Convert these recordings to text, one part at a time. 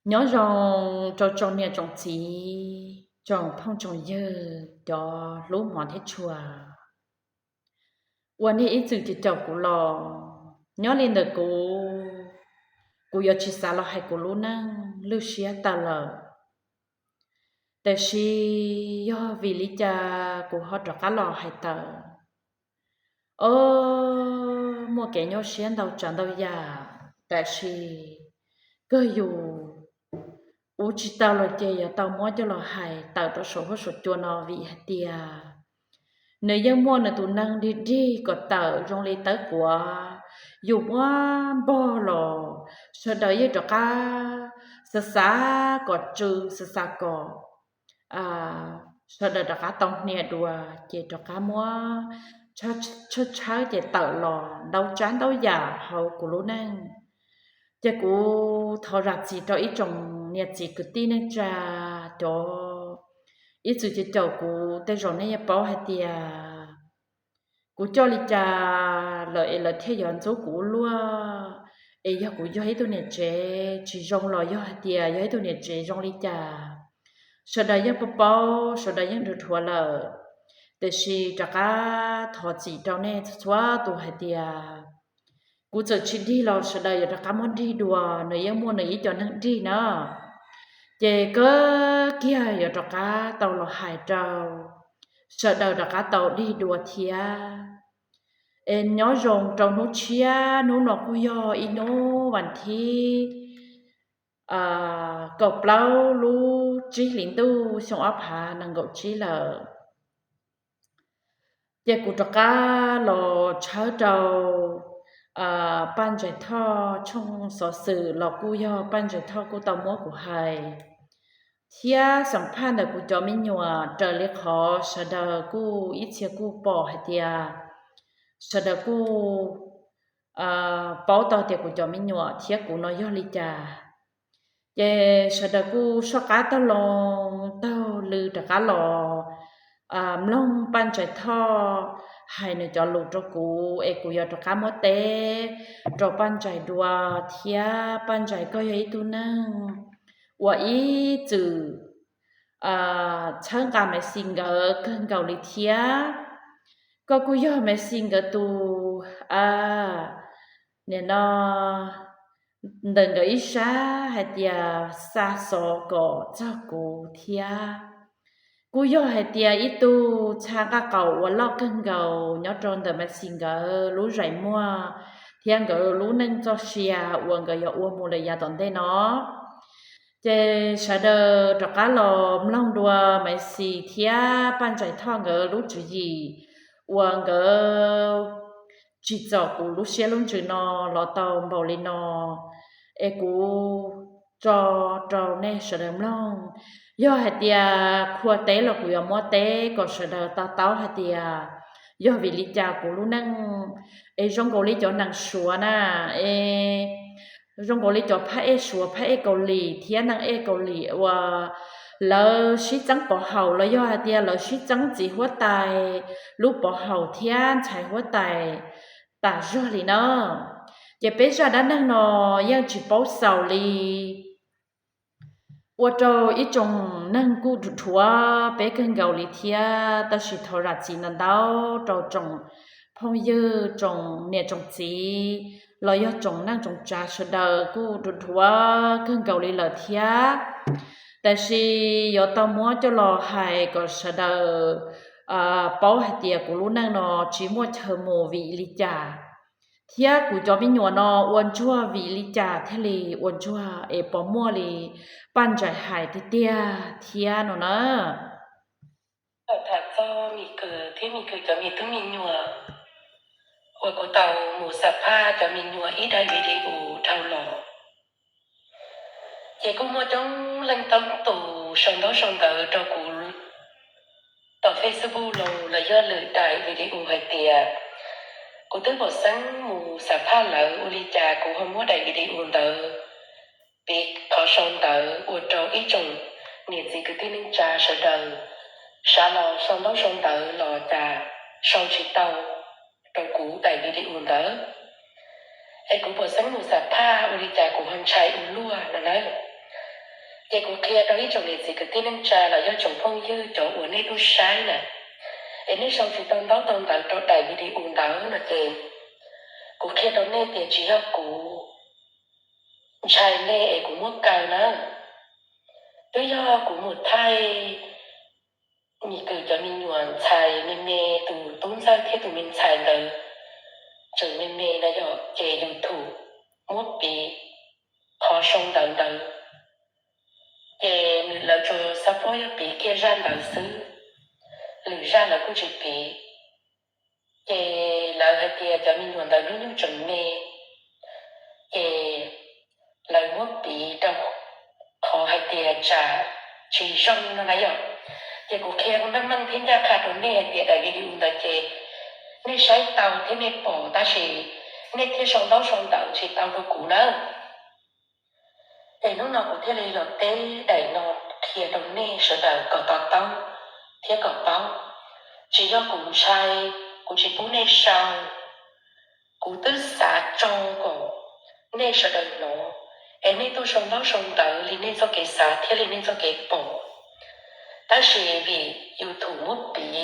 Nyob zoo rau tsoom niam tsoom txiv, tsoom phooj tsoom ywg, cov hlub hmov thiab tshua uas nej ib txwm caum kuv los. Nyob li ntawm kuv, kuv yuav tsis xav los hais kuv lub neej lwj siab tawm lawm. Tiam sis yog vim li cas kuv ho rov qab los hais tawm? Os, muaj kev nyuaj siab ntau tsav ntau yam, tiam sis kawg yus ua tsis tau los ces yuav tau muab coj los hais tawm rau saum huab saum cua no vim hais tias nws yeej muaj nws tus neeg dig dig kom tawm zoo li tawb quav, yus muab npog los sawv daws yeej rov qab xav xav kom tsw, xav xav kom sawv daws rov qab tau hnia dua, ces rov qab muab tshawb tshawb ces tawm los ntau tsav ntau yam hauv kuv lub neej. Ces kuv thov zam txim rau ib tsoom niam txiv kwv tij neej tsa, cov ib txwm caum kuv, tej zaum nej yeej paub hais tias kuv coj li cas lawm es lawv thiaj yuav ntxub kuv ua luaj. Es yog kuv yog ib tug niam tsev tsis zoo los yog hais tias yog ib tug niam tsev zoo li cas, sawv daws yeej paub paub, sawv daws yeej dhuav lawm. Tiam sis rov qab thov txim rau nej txhua tus hais tias kuv txawm tsis dig los sawv daws yuav rov qab muab dig dua, nws yeej muaj nws ib co neeg dig na. Ces kawg kiag yuav rov qab tau los hais rau sawv daws rov qab tau dig dua thiab. Es nyob zoo rau hnub tshiab, hnub no kuj yog ib hnub vas thib kaum plaub lub tsib hlis ntuj xyoo ob phav nees nkaum tsib lawm. Ces kuv rov qab los tshawb rau Paj Ntsais Thoj tshooj xov xwm los kuj yog Paj Ntsais Thoj kuj tau muab kuv hais thiab xam phaj ntawm kuv cov me nyuam, raws li qhov sawv daws kuj ib txhia kuj pom hais tias sawv daws kuj paub tau tias kuv cov me nyuam thiab kuv no yog li cas. Ces sawv daws kuj soj qab taug loo taug lw rov qab los mloog Paj Ntsais Thoj hais nws cov lus rau kuv, es kuv yuav rov qab muab teb rau Paj Ntsais dua thiab. Paj Ntsais, koj yog ib tug neeg uas ib txwm txhawb nqa Maiv Xis nkawd kawg nkaus li thiab. Koj kuj yog Maiv Xis nkawd tus nim no ntawm nkawd ib sab hais tias xa xov kom txog kuv thiab. Kuj yog hais tias ib tug txha nqaj qaum uas loj kawg nkaus nyob rau ntawm Maiv Xis nkawd lub zais muag thiab nkawd lub neej txoj sia uas nkawd yuav ua mus lawm yav tom ntej no. Ces sawv daws rov qab los mloog dua Maiv Xis thiab Paj Ntsais Thoj nkawd lub tswv yim uas nkawd tsim txom kuv lub siab lub ntsws no los tau npaum li no, es kuv tso rau nej sawv daws mloog. Yog hais tias qhuas teb los kuv yuav muab teb kom sawv daws to taub hais tias yog vim li cas kuv lub neej es zoo nkaus li cov neeg Suav na, es zoo nkaus li cov phab ej Suav, phab ej Kaus Lim thiab neeg ej Kaus Lim uas lawv sib txeeb pov haum los yog hais tias lawv sib txeeb txiv huab tais lub pov haum thiab ntxhais huab tais tas zog li na. Ces peb zaj dab neeg no yeej tsis paub xaus li, ua rau ib tsoom neeg kuj dhuav peb kawg nkaus li thiab. Tab sis thov zam txim ntau ntau rau tsoom phooj ywg, tsoom niam tsoom txiv los yog tsoom neej tsoom tsav sawv daws kuj dhuav kawg nkaus li lawm thiab. Tab sis yuav tau muab coj los hais kom sawv daws paub hais tias kuv lub neej no tsis muaj chaw mus vim li cas, thiab kuv cov me nyuam no ua ntsuag vim li cas thiaj li ua ntsuag es pom muaj li Paj Ntsais hais tiag tiag thiab no na. Tham txog Mim Kws thiab Mim Kws cov me tub me nyuam uas kuv tau mus xam phaj cov me nyuam ib daim video dhau los. Ces kuj muaj coob leej coob tus sau ntaub sau ntawv rau kuv tom Facebook los yog lwm daim video hais tias kuv twb pom xeeb mus xam phaj lawv, ua li cas kuv ho muab daim video ntawd piv qhov sau ntawv ua rau ib tsoom niam txiv kwv tij neej tsa sawv daws sawv los sau ntaub sau ntawv los cas sau tsis tau rau kuv daim video ntawd. Es kuv pom xeeb mus xam phaj ua li cas kuv ho ntshai ua luaj no nawb. Ces kuv qhia rau ib tsoom niam txiv kwv tij neej tsa los yog tsoom phooj ywg cov uas nej tuaj saib na, es nej sau tsis tau ntaub tau ntawv rau daim video ntawd no ces kuv qhia rau nej tias tsis yog kuv ntshai nej es kuv muab kaw na, twb yog kuv mus thaij Mis Kwm cov me nyuam ntxhais me me, tus tub ntxawg thiab tus me ntxhais ntawd tseem me me na yom, ces YouTube muab piv qhov sau ntawv ntawd, ces nws lawv tsuas xav paub yog piv kiag zaj ntawd xwb, lwm zaj lawv kuj tsis piv. Ces lawv hais tias cov me nyuam ntawd hnub nyoog tseem me, ces lawv muab piv rau qhov hais tias tsam tsis zoo no na yom. Ces kuv qhia meej meej thiab ncaj qha rau nej hais tias daim video ntawd ces nej saib tau thiab nej pom tab sis nej thiaj sau ntaub sau ntawv tsis tau rau kuv nawb. Es hnub no kuv thiaj li los teb daim no qhia rau nej sawv daws kom to taub thiab kom paub. Tsis yog kuv ntshai, kuv tsis pub nej sau, kuv twb xav tso kom nej sawv daws hnov, es nej tuaj sau ntaub sau ntawv li nej txoj kev xav thiab li nej txoj kev pom. Tab sis vim YouTube muab piv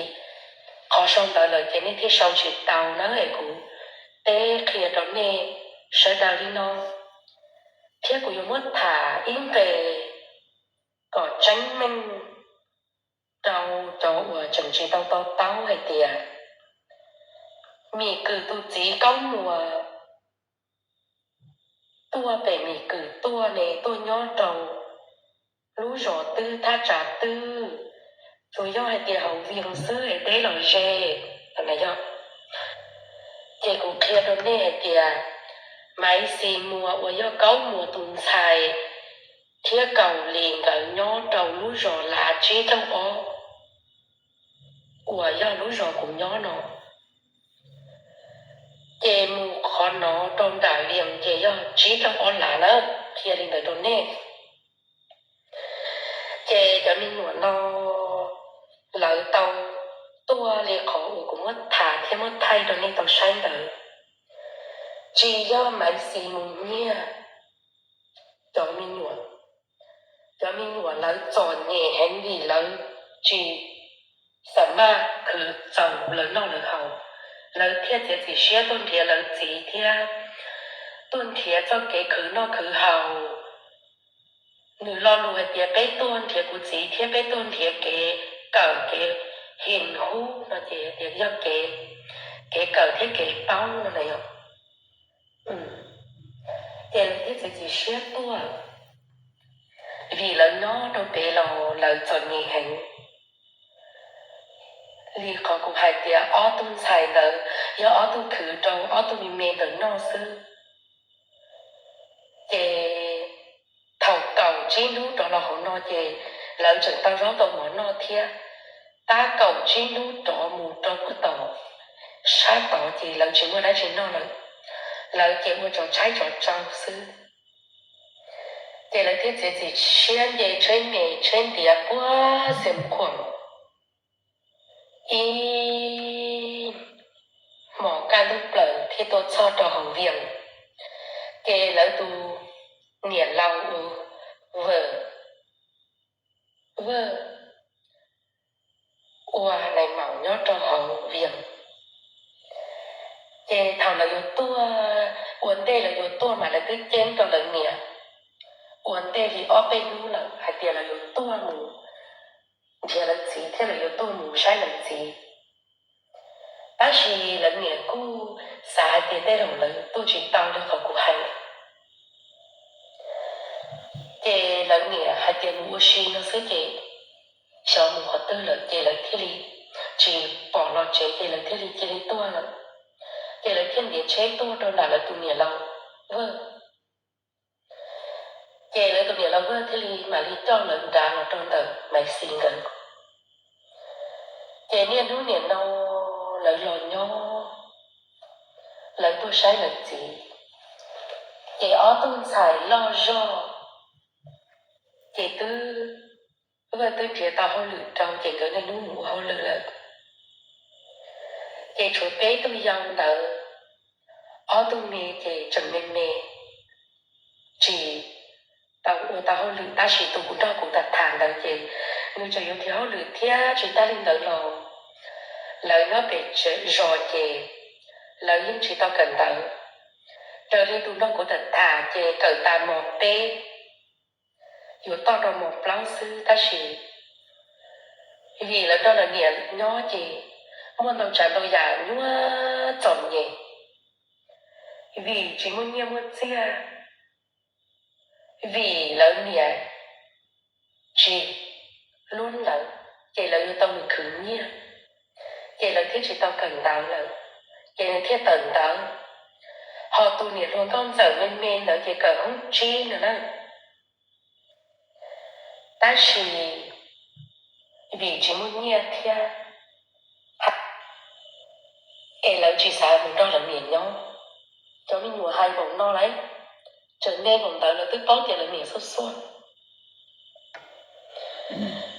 qhov sau ntawv lawm ces nej thiaj sau tsis tau na, es kuv teb qhia rau nej sawv daws li no, thiab kuv yuav muab tham ib nqe kom tseeb meej rau cov uas tseem tsis tau to taub hais tias Mis Kwm tus txiv Kaub Muas tuaj pem Mis Kwm tuaj ne tuaj nyob rau lub zos twg thaj tsam twg, tsuas yog hais tias hauv Vias xwb es deb los ze na yom. Ces kuv qhia rau nej hais tias Maiv Xis Muas uas yog Kaub Muas tus ntxhais thiab Kaus Lis nkawd nyob rau lub zos Lav Tsib Caug Ob uas yog lub zos kuv nyob no, ces mus qhov no rau nram Vias ces yog Tsib Caug Ob Lav na, qhia li ntawd rau nej. Ces cov me nyuam no lawv tau tuaj li qhov uas kuv muab tham thiab muab thaij rau nej tau saib ntawd, tsis yog Maiv Xis mus nyiag cov me nyuam. Cov me nyuam lawv txom nyem heev vim lawv tsis xam maj khwv txaus lawv noj lawv haus, lawv thiaj txiav txim siab tuaj nrhiav lawv txiv thiab tuaj nrhiav txoj kev khwv noj khwv haus. Nws lo lus hais tias peb tuaj nrhiav kuv txiv thiab peb tuaj nrhiav kev kawm kev heev hub no ces tias yog kev, kev kawm thiab kev paub no na yom. Ces lawv thiaj txiav txim siab tuaj, vim lawv nyob rau pem los lawv txom nyem heev. Li qhov kuv hais tias ob tug ntxhais ntawd yog ob tug khwv rau ob tug me me ntawd noj xwb. Ces thaum kaum tsib hnub rov los hauv no ces lawv tseem tau zaub tau mov noj thiab. Tab kaum tsib hnub rov mus rau puag tom sab tod ces lawv tsis muaj dab tsi noj lawm, lawv ces ua tsov tshaib tsov tsau xwb. Ces lawv thiaj txiav txim siab nce tsheb me tsheb ntiav puag Xeev Khuam ib hmos kaj ntug plaws thiaj tuaj txog rau hauv Vias. Ces lawv tus niam laus ua Vwj, Vwj ua nais maum nyob rau hauv Vias. Ces thaum lawv yuav tuaj, ua ntej lawv yuav tuaj mas lawv twb ceeb rau lawv niam ua ntej li ob peb hnub lawm hais tias lawv yuav tuaj mus nrhiav lawv txiv thiab lawv yuav tuaj mus saib lawv txiv. Tab sis lawv niam kuj xav hais tias tej zaum lawv tuaj tsis tau li qhov kuv hais. Ces lawv niam hais tias mus ua si no xwb ces xyov mus qhov twg lawm ces lawv thiaj li tsis pom los tsev ces lawv thiaj li cia li tuaj lawm. Ces lawv thiaj ntiav tsheb tuaj rau nram lawv tus niam laus Vwj. Ces lawv tus niam laus Vwj thiaj li mam li coj lawv nrad los rau ntawm Maiv Xis nkawd. Ces niaj hnub nim no lawv los nyob, lawv tuaj saib lawv txiv. Ces ob tug ntxhais loj zog ces twb, Vwj twb nrhiav tau hauj lwm rau ces nkawd niaj hnub mus ua hauj lwm lawm. Ces tshuav peb tug yau ntawd, ob tug me ces tseem me me, tsis ua tau hauj lwm, tab sis tus kuv nrog kuv tham tham ntawd ces nws tseem yuav nrhiav hauj lwm thiab. Tsis tas li ntawd los lawv nyob pem zos ces lawv yeej tsis tau kawm ntawv. Raws li tus nrog kuv tham tham ces kawm tas mos peb yuav toj rau mos plaub xwb, tab sis vim lawv nrog lawv niam nyob ces muaj ntau tsav ntau yam nyuaj txom nyem, vim tsis muaj nyiaj muaj txiag, vim lawv niam tsis hlub lawv, ces lawv yuav tau mus khwv nyiaj, ces lawv thiaj tsis tau kawm ntawv lawm, ces nws thiaj tawm ntawv. Ho tus niam hluas nkauj ntxawm me me ntawd ces kawm hoob tsib no na, tab sis vim tsis muaj nyiaj thiab es lawv tsis xav mus nrog lawv niam nyob. Cov me nyuam hais npaum no lawm, tseem me npaum ntawd lawv twb paub tias lawv niam xuaj xuaj,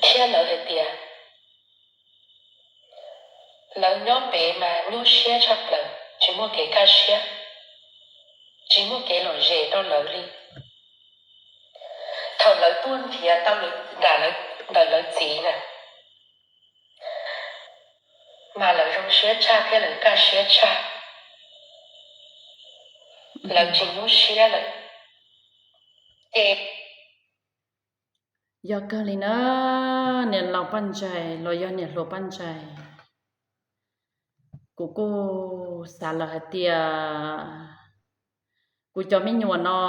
thiab lawv hais tias lawv nyob pem mas nyuaj siab tshaj plaws, tsis muaj kev kaj siab, tsis muaj kev lom zem rau lawv li. Thaum lawv tuaj nrhiav tau nram ntawm lawv txiv na, mas lawv zoo siab tshaj thiab lawv kaj siab tshaj, lawv tsis nyuaj siab lawm. Ces yog kawg li na, niam laus Paj Ntsais los yog niam hluas Paj Ntsais, kuv kuj xav lawm hais tias kuv cov me nyuam no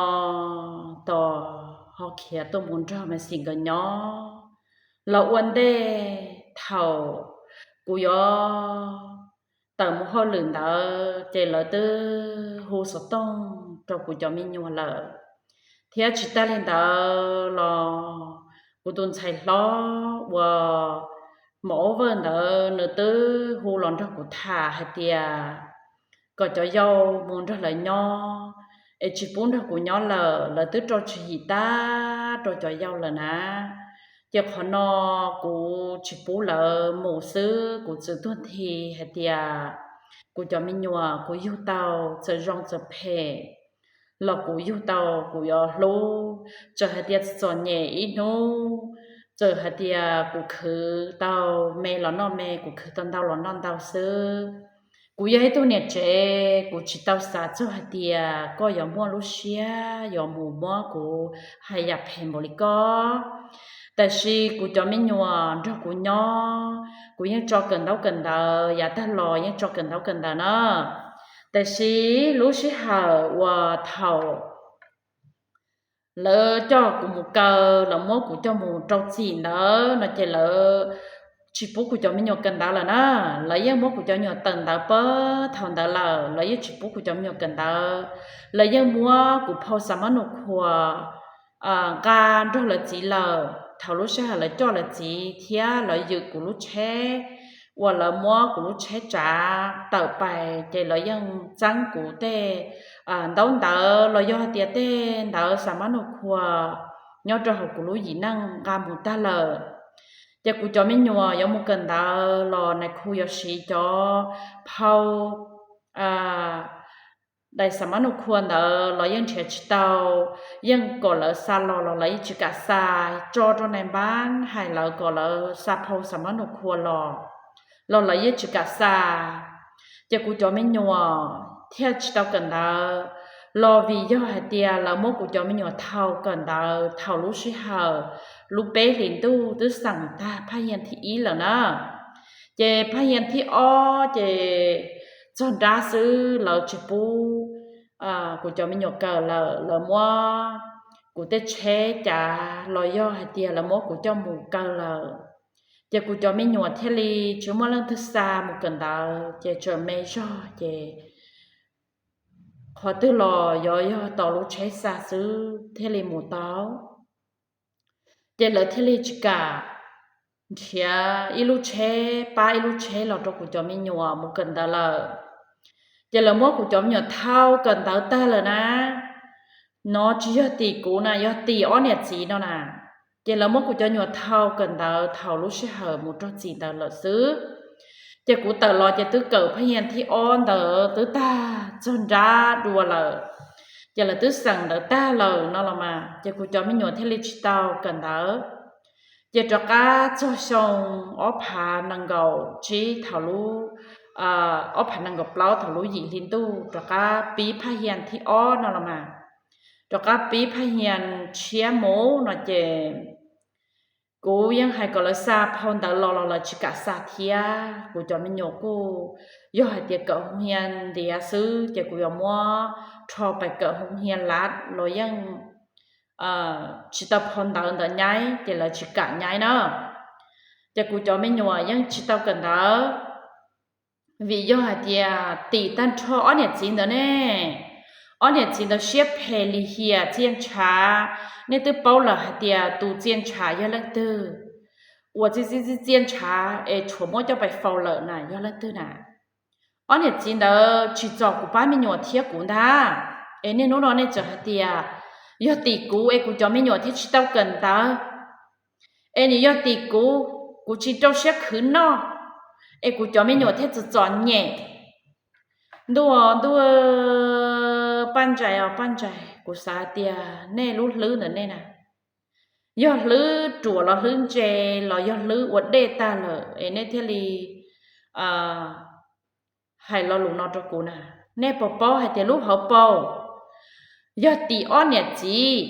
tos ho khiav tuaj mus nrog Maiv Xis nkawd nyob los ua ntej thaum kuv yuav tawm mus hauj lwm ntawd ces lawv twb hu xov tooj rau kuv cov me nyuam lawm. Thiab tsis tas li ntawd los kuv tus ntxhais hlob uas maum ub vawj ntawd nws twb hu los nrog kuv tham hais tias kom cov yau mus nrog lawv nyob, es tsis pub nrog kuv nyob lawm, lawv twb rau tswv yim tag rau cov yau lawm na. Ces qhov no kuv tsis pub lawv mus xwb, kuv txwv tuag nthi hais tias kuv cov me nyuam kuv yug tau, txawm zoo txawm phem los kuv yug tau kuv yuav hlub. Txawm hais tias txom nyem ib hnub, txawm hais tias kuv khwv tau me los noj me, kuv khwv tau ntau los noj ntau xwb. Kuv yog ib tug niam tsev, kuv tsis tau xav txog hais tias koj yuav muaj lub siab yuav mus muab kuv hais yam phem npaum li koj. Tab sis kuv cov me nyuam nrog kuv nyob, kuv yeej tso kawm ntaub kawm ntawv, yav tag los yeej tso kawm ntaub kawm ntawv na. Tab sis lub sij hawm uas thaum lawv coj kuv mus kaw, lawv muab kuv coj mus rau txim ntawd no ces lawv tsis pub kuv cov me nyuam kawm ntawv lawm na. Lawv yeej muab kuv cov me nyuam tawm ntawv pag thaum ntawd lawm, lawv yeej tsis pub kuv cov me nyuam kawm ntawv. Lawv yeej muab kuv phau xam mab nus khuas nqa nrog lawv txiv lawm. Thaum lub sij hawm lawv coj lawv txiv thiab lawv ywm kuv lub tsheb, uas lawv muab kuv lub tsheb tsav tawm pais ces lawv yeej txeeb kuv tej ntaub ntawv los yog hais tias tej ntawv xam mab nus khuas nyob rau hauv kuv lub yim neej nqa mus tag lawm. Ces kuv cov me nyuam yuav mus kawm ntawv los nais khu yuav siv cov phau dais xam mab nus khuas ntawd los yeej nrhiav tsis tau, yeej kom lawv xa los los lawv yeej tsis kam xa, tso rau nais npab hais lawv kom lawv xa phau xam mab nus khuas los, los lawv yeej tsis kam xa. Ces kuv cov me nyuam thiaj tsis tau kawm ntawv, los vim yog hais tias lawv muab kuv cov me nyuam thau kawm ntawv thaum lub sij hawm lub peb hlis ntuj twb xeem tag phaj yas thib ib lawm na. Ces phaj yas thib ob ces txog nrab xwb lawv tsis pub kuv cov me nyuam kawm lawm, lawv muab kuv tej tsheb cav los yog hais tias lawv muab kuv coj mus kaw lawm. Ces kuv cov me nyuam thiaj li tsis muaj leej twg xa mus kawm ntawv ces tseem me zog ces qhov twg los yuav yog tos lub tsheb xa xwb thiaj li mus tau. Ces lawv thiaj li tsis kam nrhiav ib lub tsheb pab ib lub tsheb los rau kuv cov me nyuam mus kawm ntawv lawm. Ces lawv muab kuv cov me nyuam thau kawm ntawv tag lawm na. No tsis yog tim kuv na, yog tim ob niam txiv no na. Ces lawv muab kuv cov me nyuam thau kawm ntawv thaum lub sij hawm mus rau txim ntawd lawm xwb. Ces kuv tawm los ces twb kawm phaj yas thib ob ntawd twb tag txog nrab dua lawm. Ces lawv twb xeem ntawv tag lawm no los mas, ces kuv cov me nyuam thiaj li tsis tau kawm ntawv. Ces rov qab txog xyoo ob phav nees nkaum tsib thaum lub, ob phav nees nkaum plaub thaum lub yim hli ntuj rov qab pib phaj hias thib ob no los mas, rov qab pib phaj hias tshiab mus no ces kuv yeej hais kom lawv xa phau ntawv los los lawv tsis kam xa thiab. Kuv cov me nyuam kuj yog hais tias kawm hoo hias ntiav xwb ces kuv yuav muab rho pais kawm hoo hias lav los yeej tsis tau phau ntawv ntawd nyaib ces lawv tsis kam nyaib na. Ces kuv cov me nyuam yeej tsis tau kawm ntawv. Vim yog hais tias tim tag nrho ob niam txiv ntawd ne, ob niam txiv ntawd siab phem lim hiam txiaj ntshav. Nej twb paub lawm hais tias tus txiaj ntshav yog leej twg, uas txiaj txiaj txiaj ntshav es tshuav muab coj pais faus lawm na yog leej twg na? Ob niam txiv ntawd tsim txom kuv pab me nyuam thiab kuv ntag. Es niaj hnub no nej txawm hais tias yog tim kuv es kuv cov me nyuam thiaj tsis tau kawm ntawv, es nws yog tim kuv, kuv tsis rau siab khwv noj, es kuv cov me nyuam thiaj txom txom nyem. Ntuj, ntuj, Paj Ntsais os Paj Ntsais, kuv xav tias nej lub hlwb ntawm nej na, yog hlwb ruam los hlwb ntse los yog hlwb ua dej tag lawm es nej thiaj li hais lo lus no rau kuv na. Nej puas paub hais tias lub hauv paus yog tim ob niam txiv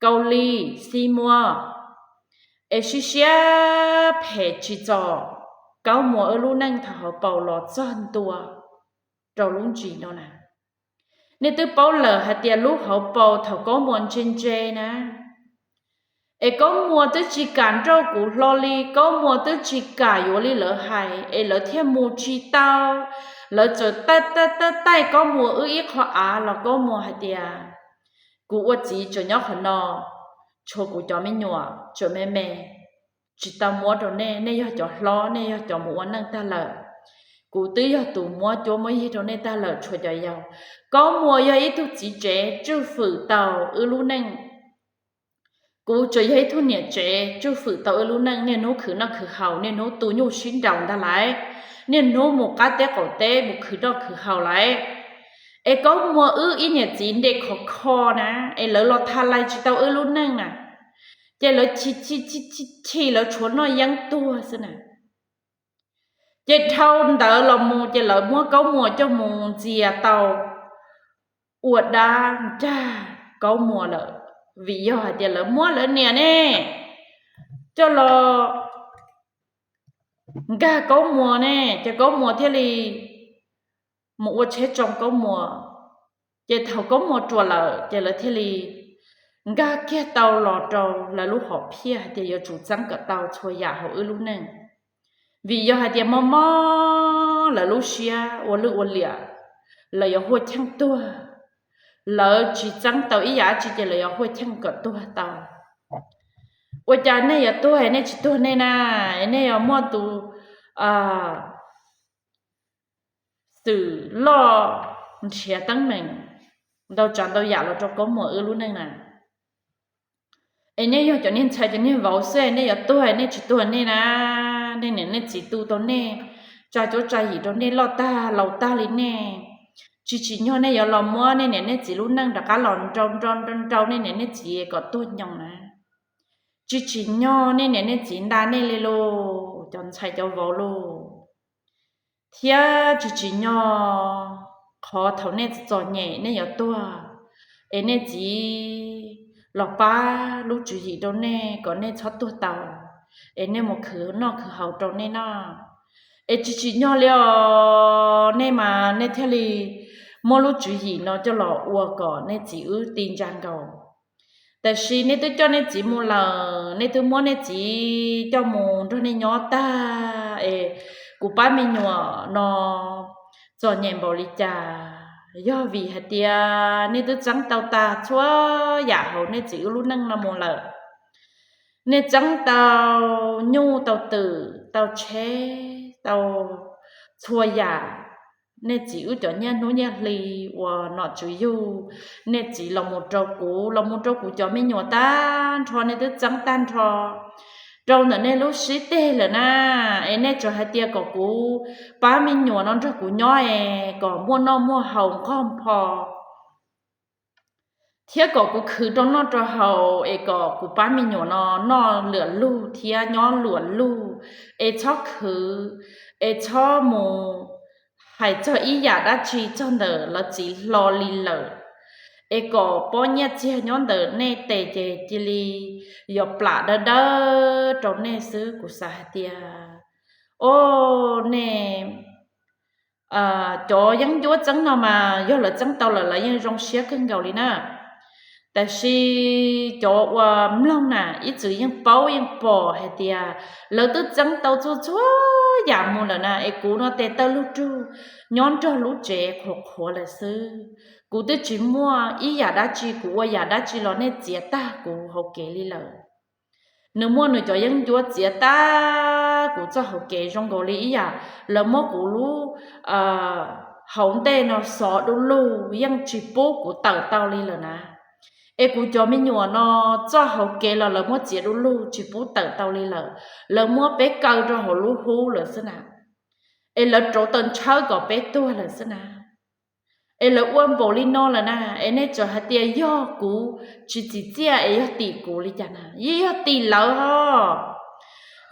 Kaus Lis Xis Muas es siab siab phem tsim txom Kaub Muas wb lub neej thaum hauv paus los txog ntua rau lub ntsis no na? Nej twb paub lawm hais tias lub hauv paus thaum Kaub Muas ntse ntse na, es Kaub Muas twb tsis kam nrauj kuv hlo li, Kaub Muas twb tsis kam yuav li lawv hais es lawv thiaj mus tsis tau. Lawv txawm taij taij taij Kaub Muas wb ib qho av los Kaub Muas hais tias kuv ua txiv tseem nyob qhov no, tshuav kuv cov me nyuam tseem me me, tsis tau muab rau nej, nej yog cov hlob, nej yog cov mus ua neej tag lawm. Kuv twb yog tus muab cuab muab yig rau nej tag lawm tshuav cov yau. Kaub Muas yog ib tug txiv tsev tswj fwm tau wb lub neej. Kuv tsuas yog ib tug niam tsev tswj fwm tau wb lub neej, niaj hnub khwv noj khwv haus, niaj hnub tu nyuj sib nraus ntag lauj, niaj hnub mus qab teb qaum teb mus khwv noj khwv haus lauj. Es Kaub Muas wb ib niam txiv nres khov kho na, es lawv los tha lais tsis tau wb lub neej na, ces lawv chim chim chim chim lawv tshuav noj yeeb tuag xwb na. Ces dhau ntawd los mus ces lawv muab Kaub Muas coj mus ntxias tau ua dab nrag Kaub Muas lawm, vim yog hais tias lawv muab lawv niam ne coj los nkag Kaub Muas ne, ces Kaub Muas thiaj li mus ua tsheb tsoo Kaub Muas. Ces thaum Kaub Muas ruam lawm ces lawv thiaj li nkag kiag tau los rau lawv lub hom phiaj hais tias yuav tsum txeeb kom tau txhua yam hauv wb lub neej. Vim yog hais tias mob mob lawv lub siab ua lwj ua liam, lawv yuav huaj cheej tuag, lawv tsis txeeb tau ib yam dab tsi ces lawv yuav huaj cheej kom tuag tau. Ua cas nej yuav tuag nej tsis tuag nej na? Nej yuav muaj tus xwm loj nrhiav teeb meem ntau tsav ntau yam los rau Kaub Muas wb lub neej na. Es nej yog cov niag ntxhais cov niag vauv xwb, nej yuav tuag nej tsis tuag nej na? Nej niam nej txiv tu tau nej, tsa cuab tsa yim rau nej loj tag laus tag li nej, tsis tsim nyog nej yuav los muab nej niam nej txiv lub neej rov qab los nrau nrau nrau nrau nej niam nej txiv kom tuag nyoos na. Tsis tsim nyog nej niam nej txiv nta nej li lauj, cov ntxhais cov vauv lauj. Thiab tsis tsim nyog qhov thaum nej txom nyem nej yuav tuag, es nej txiv los pab lub tswv yim rau nej kom nej txhob tuag tau, es nej mus khwv noj khwv haus rau nej noj. Es tsis tsim nyog li os, nej mas nej thiaj li muab lub tswv yim no coj los ua kom nej txiv wb ti ntsa nkaus. Tab sis nej twb coj nej txiv mus lawm, nej twb muab nej txiv coj mus nrog nej nyob tag es kuv pab me nyuam no txom nyem npaum li cas, yog vim hais tias nej twb txeeb tau tag txhua yam hauv nej txiv wb lub neej no mus lawm. Nej txeeb tau nyuj tau twm tau tsheb tau txhua yam, nej txiv wb cov nyiaj hnub nyiaj hli uas nom tswv yug, nej txiv los mus rau kuv, los mus rau kuv cov me nyuam tag nrho, nej twb txeeb tag nrho rau ntawm nej lub sib teg lawm na. Es nej tsuas hais tias kom kuv pab me nyuam no nrog kuv nyob es kom muaj noj muaj haus nqog npho. thiab kom kuv khwv rau noj rau haus es kom kuv pab me nyuam no noj luam lug thiab nyob luam lug, es txhob khwv, es txhob mus hais txog ib yam dab tsi txog ntawm lawv txiv hlo li lawm, es kom pob nyiaj txiag nyob ntawm nej tes ces cia li yuav plam dawb dawb rau nej xwb. Kuv xav hais tias, o, nej cov yeeb ncuab txeeb no mas yog lawv txeeb tau lawm lawv yeej zoo siab kawg nkaus li na. Tab sis cov uas mloog na ib txwm yeej paub yeej pom hais tias lawv twb txeeb tau txhua txhua yam mus lawm na, es kuv no tes taw lug rug nyob nrog lub tsev qhuav qhuav lawm xwb. Kuv twb tsis muaj ib yam dab tsi, kuv ua yam dab tsi los nej txiav tag kuv hauv kev li lawm. Nws muaj nws cov yeeb ncuab txiav tag kuv txoj hauv kev zoo nkaus li ib yam lawv muab kuv lub hauv ntej no xov du lug yeej tsis pub kuv tawm tau li lawm na. Es kuv cov me nyuam no txoj hauv kev los lawv muab txiav du lug tsis pub tawm tau li lawm, lawv muab peb kaw rau hauv lub hub lawm xwb na, es lawv rauv taws ntshawb kom peb tuag lawm xwb na. Es lawv ua npaum li no lawm na, es nej tseem hais tias yog kuv tsis txim txiaj es yog tim kuv li cas na, yeej yog tim lawv ho,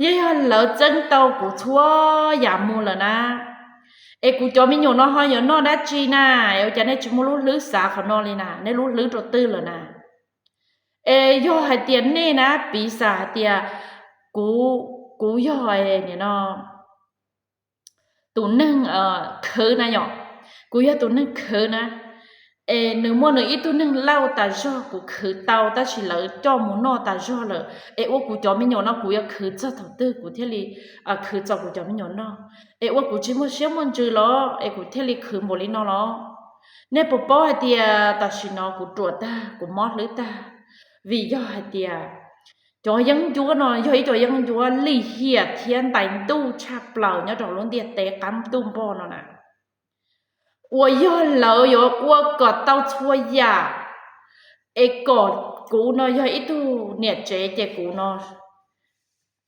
yeej yog lawv txeeb tau kuv txhua yam mus lawm na. Es kuv cov me nyuam no ho yuav noj dab tsi na? Es ua cas nej tsis muaj lub hlwb xav qhov no li na, nej lub hlwb rau twg lawm na? Es yog hais tias nej na piv xam hais tias kuv, kuv yog no tus neeg khwv na yom, kuv yog tus neeg khwv na, es nws muaj nws ib tug neeg lauj tas zog kuv khwv tau tab sis lawv coj mus noj tas zog lawm, es ua kuv cov me nyuam no kuv yuav khwv txog thaum twg kuv thiaj li khwv txaus kuv cov me nyuam noj? Es ua kuv tsis muaj siab muaj ntsws los es kuv thiaj li khwv npaum li no los? Nej puas paub hais tias tam sim no kuv ruam tag kuv mob hlwb tag, vim yog hais tias cov yeeb ncuab no yog ib cov yeeb ncuab lim hiam thiab ntais ntuj tshaj plaws nyob rau lub ntiaj teb qab ntuj npog no na, uas yog lawv yuav ua kom tau txhua yam, es kom kuv no yog ib tug niam tsev ces kuv no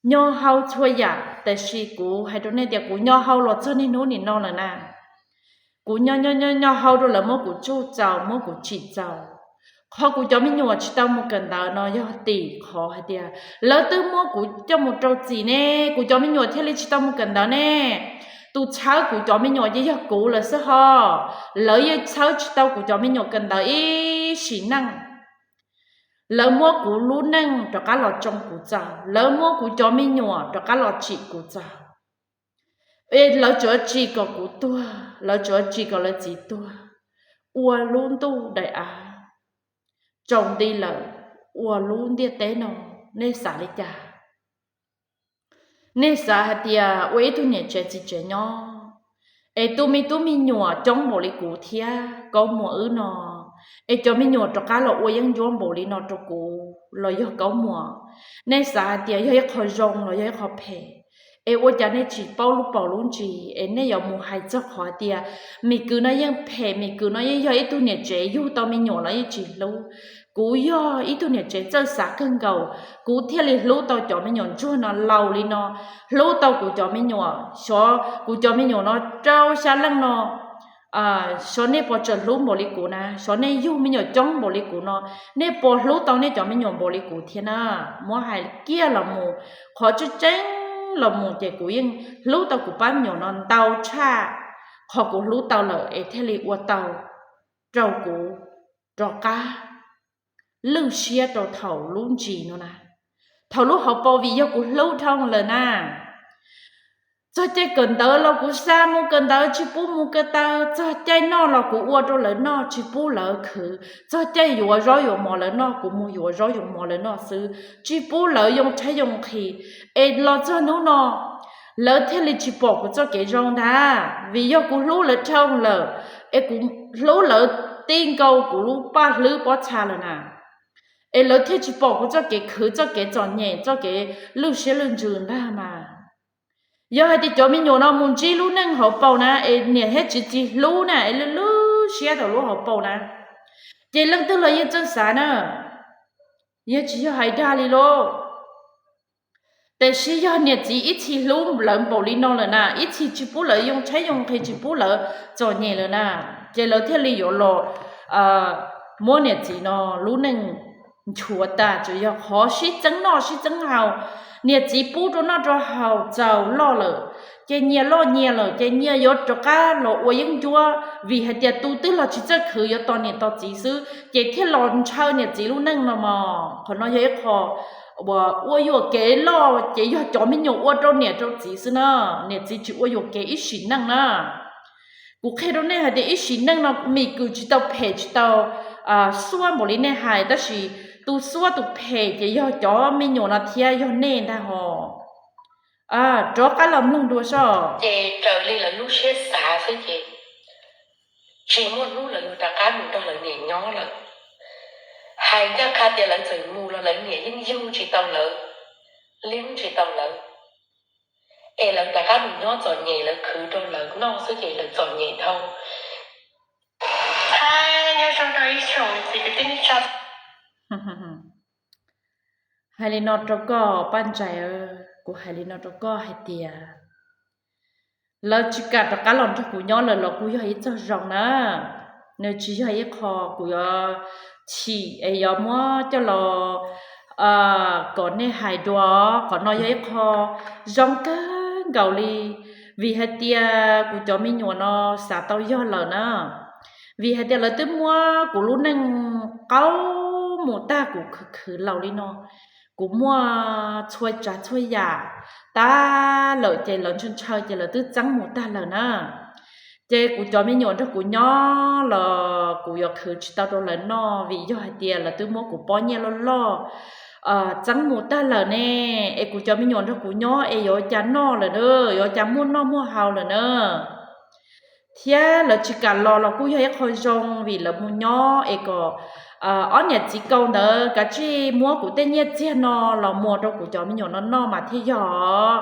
nyo hau txhua yam, tab sis kuv hais rau nej tias kuv nyo hau los txog niaj hnub nim no lawm na. Kuv nyo nyo nyo hau rau lawv muab kuv tsuj txaus muab kuv tsim txaus. Qhov kuv cov me nyuam tsis tau mus kawm ntawv no yog tim qhov hais tias lawv twb muab kuv coj mus rau txim ne, kuv cov me nyuam thiaj li tsis tau mus kawm ntawv ne. Tus txhawb kuv cov me nyuam ces yog kuv lawm xwb ho. Lawv yeej txhawb tsis tau kuv cov me nyuam kawm ntawv ib sim neej. Lawv muab kuv lub neej rov qab los tsoo kuv txaus, lawv muab kuv cov me nyuam rov qab los tsim kuv txaus. Es lawv tsuas tsim kom kuv tuag, lawv tsuas tsim kom lawv txiv tuag, ua lub ntuj daim av tsaus nti lawm, ua lub ntiaj teb no, nej xav li cas? Nej xav hais tias ua ib tug niam tsev txiv tsev nyob, es tu me tub me nyuam coob npaum li kuv thiab Kaub Muas wb no, es cov me nyuam rov qab los ua yeeb ncuab npaum li no rau kuv los yog Kaub Muas, nej xav hais tias yog ib qho zoo los yog ib qho phem? Es ua cas nej tsis paub lub paus lub ntsis es nej yuav mus hais txog qhov tias Mim Kwv no yeej phem, Mim Kwv no yeej yog ib tug niam tsev yug tau me nyuam los yeej tsis hlub. Kuv yog ib tug niam tsev txawj xav kawg nkaus, kuv thiaj li hlub tau cov me nyuam ntsuag no laus li no, hlub tau kuv cov me nyuam, xyov kuv cov me nyuam no rau xya leej no, xyov nej puas tseem hlub npaum li kuv na, xyov nej yug me nyuam coob npaum li kuv no, nej puas hlub tau nej cov me nyuam npaum li kuv thiab na? Muab hais kiag los mus, qhov tseeb tseeb los mus ces kuv yeej hlub tau kuv pab me nyuam no ntau tshaj qhov kuv hlub tau lawm es thiaj li ua tau rau kuv rov qab lwj siab rau thaum lub ntsis no na. Thaum lub hauv paus vim yog kuv hlub dhau lawm na. Txog caij kawm ntawv los kuv xa mus kawm ntawv tsis pub mus ko taw, txog caij noj los kuv ua rau lawv noj tsis pub lawv khwv, txog caij yuav zaub yuav mov lawv noj kuv mus yuav zaub yuav mov lawv noj xwb, tsis pub lawv yoo tshaib yoo nqhis. Es los txog hnub no lawv thiaj li tsis pom kuv txoj kev zoo ntag, vim yog kuv hlub lawv dhau lawm, es kuv hlub lawv ti nkaus kuv lub paj hlwb pob txha lawm na. Es lawv thiaj tsis pom kuv txoj kev khwv, txoj kev txom nyem, txoj kev lwj siab lwj ntsws ntag mas. Yog hais tias cov me nyuam no mus ntsib lub neej hauv paus na es niam thiab txiv tsis hlub na es lwj lwj siab thaum lub hauv paus na, ces leej twg los yeej txawj xav na, yeej tsis yog hais dag li lauj. Tiam sis yog niam txiv ib txhis hlub lawv npaum li no lawm na, ib txhis tsis pub lawv yoo tshaib yoo nqhis, tsis pub lawv txom nyem lawm na, ces lawv thiaj li yuav los muab niam txiv no lub neej nchuav tag, tsuas yog qhov sib txeeb noj sib txeeb haus. Niam txiv pub rau noj rau haus txaus loj lawm, ces nyias loj nyias lawm ces nyias yuav rov qab los ua yeeb ncuab, vim hais tias tus twg los tsis txawj khwv, yuav tos niam tos txiv xwb ces thiaj los ntshaw niam txiv lub neej no mog. Qhov no yog ib qho uas ua yuam kev loj ces yog cov me nyuam ua rau niam rau txiv xwb na, niam txiv tsis ua yuam kev ib sim neej na. Kuv qhia rau nej hais tias ib sim neej no mis kws tsis tau phem tsis tau xuab npaum li nej hais, tab sis tus xuab tus phem ces yog cov me nyuam no thiab yog nej ntag hos. Rov qab los mloog dua soj. Ces raws li lawv lub siab xav xwb ces tsis muaj hnub lawv yuav rov qab mus nrog lawv niam nyob lawm. Hais ncaj qha tias lawv txawm mus los lawv niam yeej yug tsis tau lawv, liab tsis tau lawv. Es lawv rov qab mus nyob txom nyem, lawv khwv rau lawv noj xwb ces lawv txom nyem dhau. Hais li no rau koj Paj Ntsais, kuv hais li no rau koj hais tias lawv tsis kam rov qab los nrog kuv nyob lawm los kuj yog ib txoj zoo na. Nws tsis yog ib qho kuv yuav chim es yuav muab coj los kom nej hais dua. Qhov no yog ib qho zoo kawg nkaus li, vim hais tias kuv cov me nyuam no xav tau yog lawm na. Vim hais tias lawv twb muab kuv lub neej qaub mus tag, kuv khwv khwv laus li no, kuv muaj txhua tsav txhua yam tag lawm ces lawv ntshaw ntshaw ces lawv twb txeeb mus tag lawm na. Ces kuv cov me nyuam nrog kuv nyob los kuv yuav khwv tsis tau rau lawv noj, vim yog hais tias lawv twb muab kuv pob nyiaj loj loj txeeb mus tag lawm ne. Es kuv cov me nyuam nrog kuv nyob es yuav ua cas noj lawm na, yuav ua cas muaj noj muaj haus lawm na. Thiab lawv tsis kam los los kuj yog ib qho zoo, vim lawv mus nyob es kom ob niam txiv kaus ntawd kav tsij muab kuv tej nyiaj txiag no los muas rau kuv cov me nyuam no noj mas thiaj yog.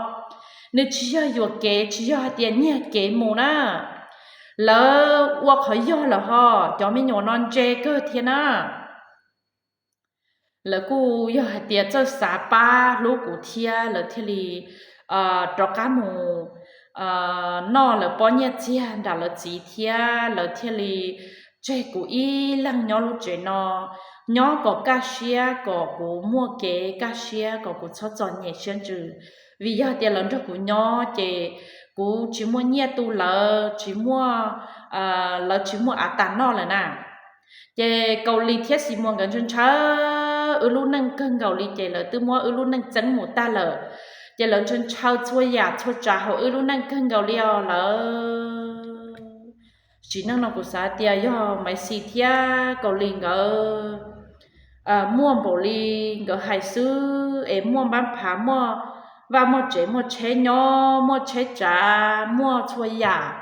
Nws tsis yog yuam kev, tsis yog hais tias nyiag kev mus na. Lawv ua qhov yog lawm hos, cov me nyuam no ntse kawg thiab na. Lawv kuj yog hais tias txawj xav pab hlub kuv thiab lawv thiaj li rov qab mus noj lawv pob nyiaj txiag nram lawv txiv thiab lawv thiaj li tseg kuv ib leeg nyob lub tsev no, nyob kom kaj siab, kom kuv muaj kev kaj siab, kom kuv txhob txom nyem siab ntsws. Vim yog tias lawv nrog kuv nyob ces kuv tsis muaj nyiaj tu lawv, tsis muaj, lawv tsis muaj av tas noj lawm na. Ces Kaus Lis thiab Xis Muas nkawd ntshaw ntshaw wb lub neej kawg nkaus li ces lawv twb muab wb lub neej txeeb mus tag lawm. Ces lawv ntshaw ntshaw txhua yam txhua tsav hauv wb lub neej kawg nkaus li os lawv. Sim neej no kuv xav tias yog Maiv Xis thiab Kaus Lis nkawd muaj npaum li nkawd hais xwb es muaj npab phav, muaj vaj muaj tsev, muaj tsheb nyob, muaj tsheb tsav, muaj txhua yam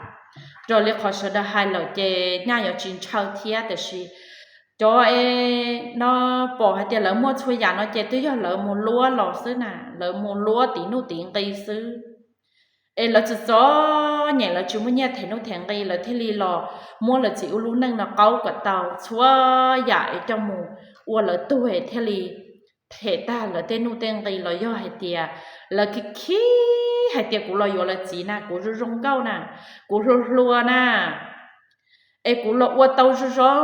raws li qhov sawv daws hais lawm ces nyaj yuav tsis ntshaw thiab. Tiam sis cov no pom hais tias lawv muaj txhua yam no ces twb yog lawv mus luab los xwb na, lawv mus luab tiv nuj tiv nqi xwb. Es lawv txom txom nyem, lawv tsis muaj nyiaj them nuj them nqi, lawv thiaj li los muab lawv txiv wb lub neej no qaub kom tau txhua yam es coj mus ua lawv tug thiaj li them tag lawv tej nuj tej nqi. Los yog hais tias lawv khib khib hais tias kuv los yuav lawv txiv na, kuv zoo zoo nkauj na, kuv hluas hluas na, es kuv los ua tau zoo zoo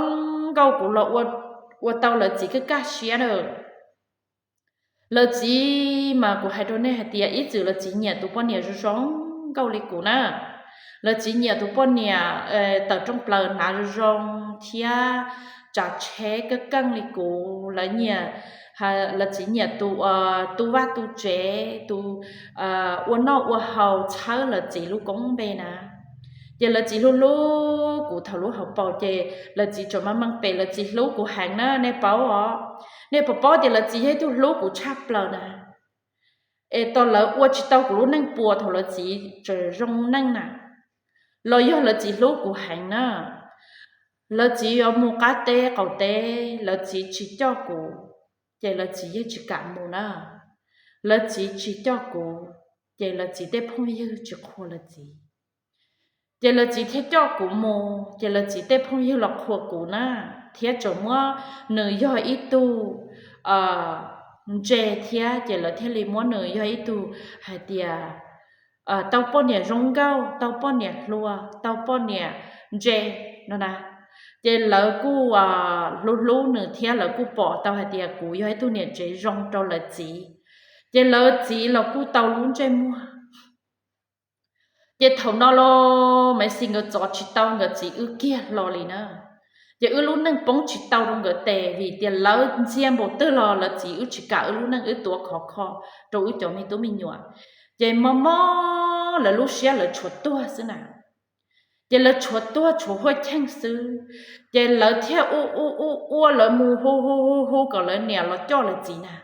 nkauj, kuv los ua tau lawv txiv kaj kaj siab na. Lawv txiv mas kuv hais rau nej hais tias ib txwm lawv txiv nyiam tus poj niam zoo zoo nkauj li kuv na. Lawv txiv nyiam tus poj niam tawm rooj plaws hnav zoo zoo thiab tsav tsheb kaj keej li kuv. Lawv txiv nyiam tus tu vaj tu tsev, tus ua noj ua haus txhawb lawv txiv lub koob npe na. Ces lawv txiv hlub hlub kuv thaum lub hauv paus ces lawv txiv tseem meej meej pem, lawv txiv hlub kuv heev na, nej paub os. Nej puas paub tias lawv txiv yog ib tug hlub kuv tshaj plaws na. Es tos lawv ua tsis tau kuv lub neej puas thaum lawv txiv tseem zoo neej na, los yog lawv txiv hlub kuv heev na. Lawv txiv yuav mus qab teb qaum teb, lawv txiv tsis coj kuv, ces lawv txiv yeej tsis kam mus na. Lawv txiv tsis coj kuv, ces lawv txiv tej phooj ywg tsis qhuas lawv txiv. Ces lawv txiv thiaj coj kuv mus, ces lawv txiv tej phooj ywg los qhuas kuv na, thiab tseem muab nws yog ib tug ntse thiab, ces lawv thiaj li muab nws yog ib tug hais tias tau poj niam zoo nkauj, tau poj niam hluas, tau poj niam ntse no na. Ces lawv kuj hlub hlub nws thiab lawv kuj pom tau hais tias kuv yog ib tug niam tsev zoo rau lawv txiv. Ces lawv txiv los kuj tau lub ntsej muag. Ces thaum no los Maiv Xis nkawd txov tsis tau nkawd txiv wb kiag hlo li na. Ces wb lub neej poob tsis tau rau nkawd tes vim tias lawv ntxia npaum twg los lawv txiv wb tsis kam wb lub neej wb tuav khov kho rau wb cov me tub me nyuam. Ces mob mob lawv lub siab lawv tshuav tuag xwb na. Ces lawv tshuav tuag tshuav huaj cheej xwb. Ces lawv thiaj ua ua ua ua lawv mus hu hu hu hu kom lawv niam los coj lawv txiv na.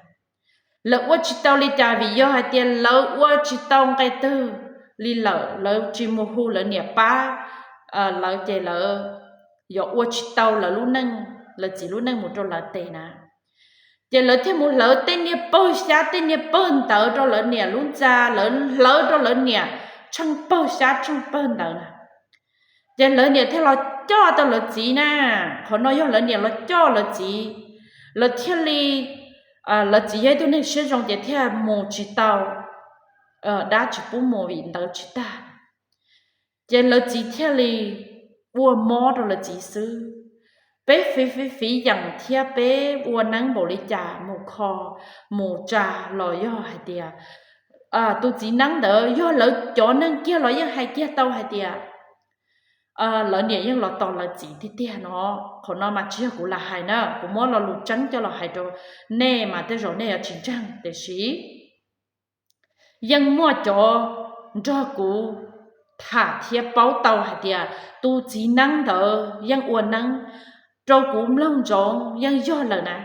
Lawv ua tsis tau li cas vim yog hais tias lawv ua tsis tau nqe twg li lawm, lawv tsis mus hu lawv niam pab lawv ces lawv yuav ua tsis tau lawv lub neej, lawv txiv lub neej mus rau lawv tes na. Ces lawv thiaj mus hlawv tej niag pawg xyab tej niag pawg ntawv rau lawv niam lub ntxa, lawv hlawv rau lawv niam tsheej pawg xyab tsheej pawg ntawv na. Ces lawv niam thiaj los coj tau lawv txiv na. Qhov no yog lawv niam los coj lawv txiv, lawv thiaj li, lawv txiv yog ib tug neeg siab zoo ces thiaj mus tsis tau, dab tsis pub mus vim ntawv tsis tag. Ces lawv txiv thiaj li ua mob rau lawv txiv xwb. Peb fiv fiv fiv yeem thiab peb ua neeb npaum li cas mus kho mus tsa los yog hais tias tus txiv neeb ntawd yog lawv cov neeg kiag los yeej hais kiag tau hais tias lawv niam yeej los tos lawv txiv tiag tiag no. Qhov no mas tsis yog kuv lam hais na, kuv muab lo lus tseeb coj los hais rau nej mas tej zaum nej yuav tsis ntseeg tiam sis yeej muaj cov nrog kuv tham thiab paub tau hais tias tus txiv neeb ntawd yeej ua neeb rau kuv mloog ntsoov yeej yog lawm na.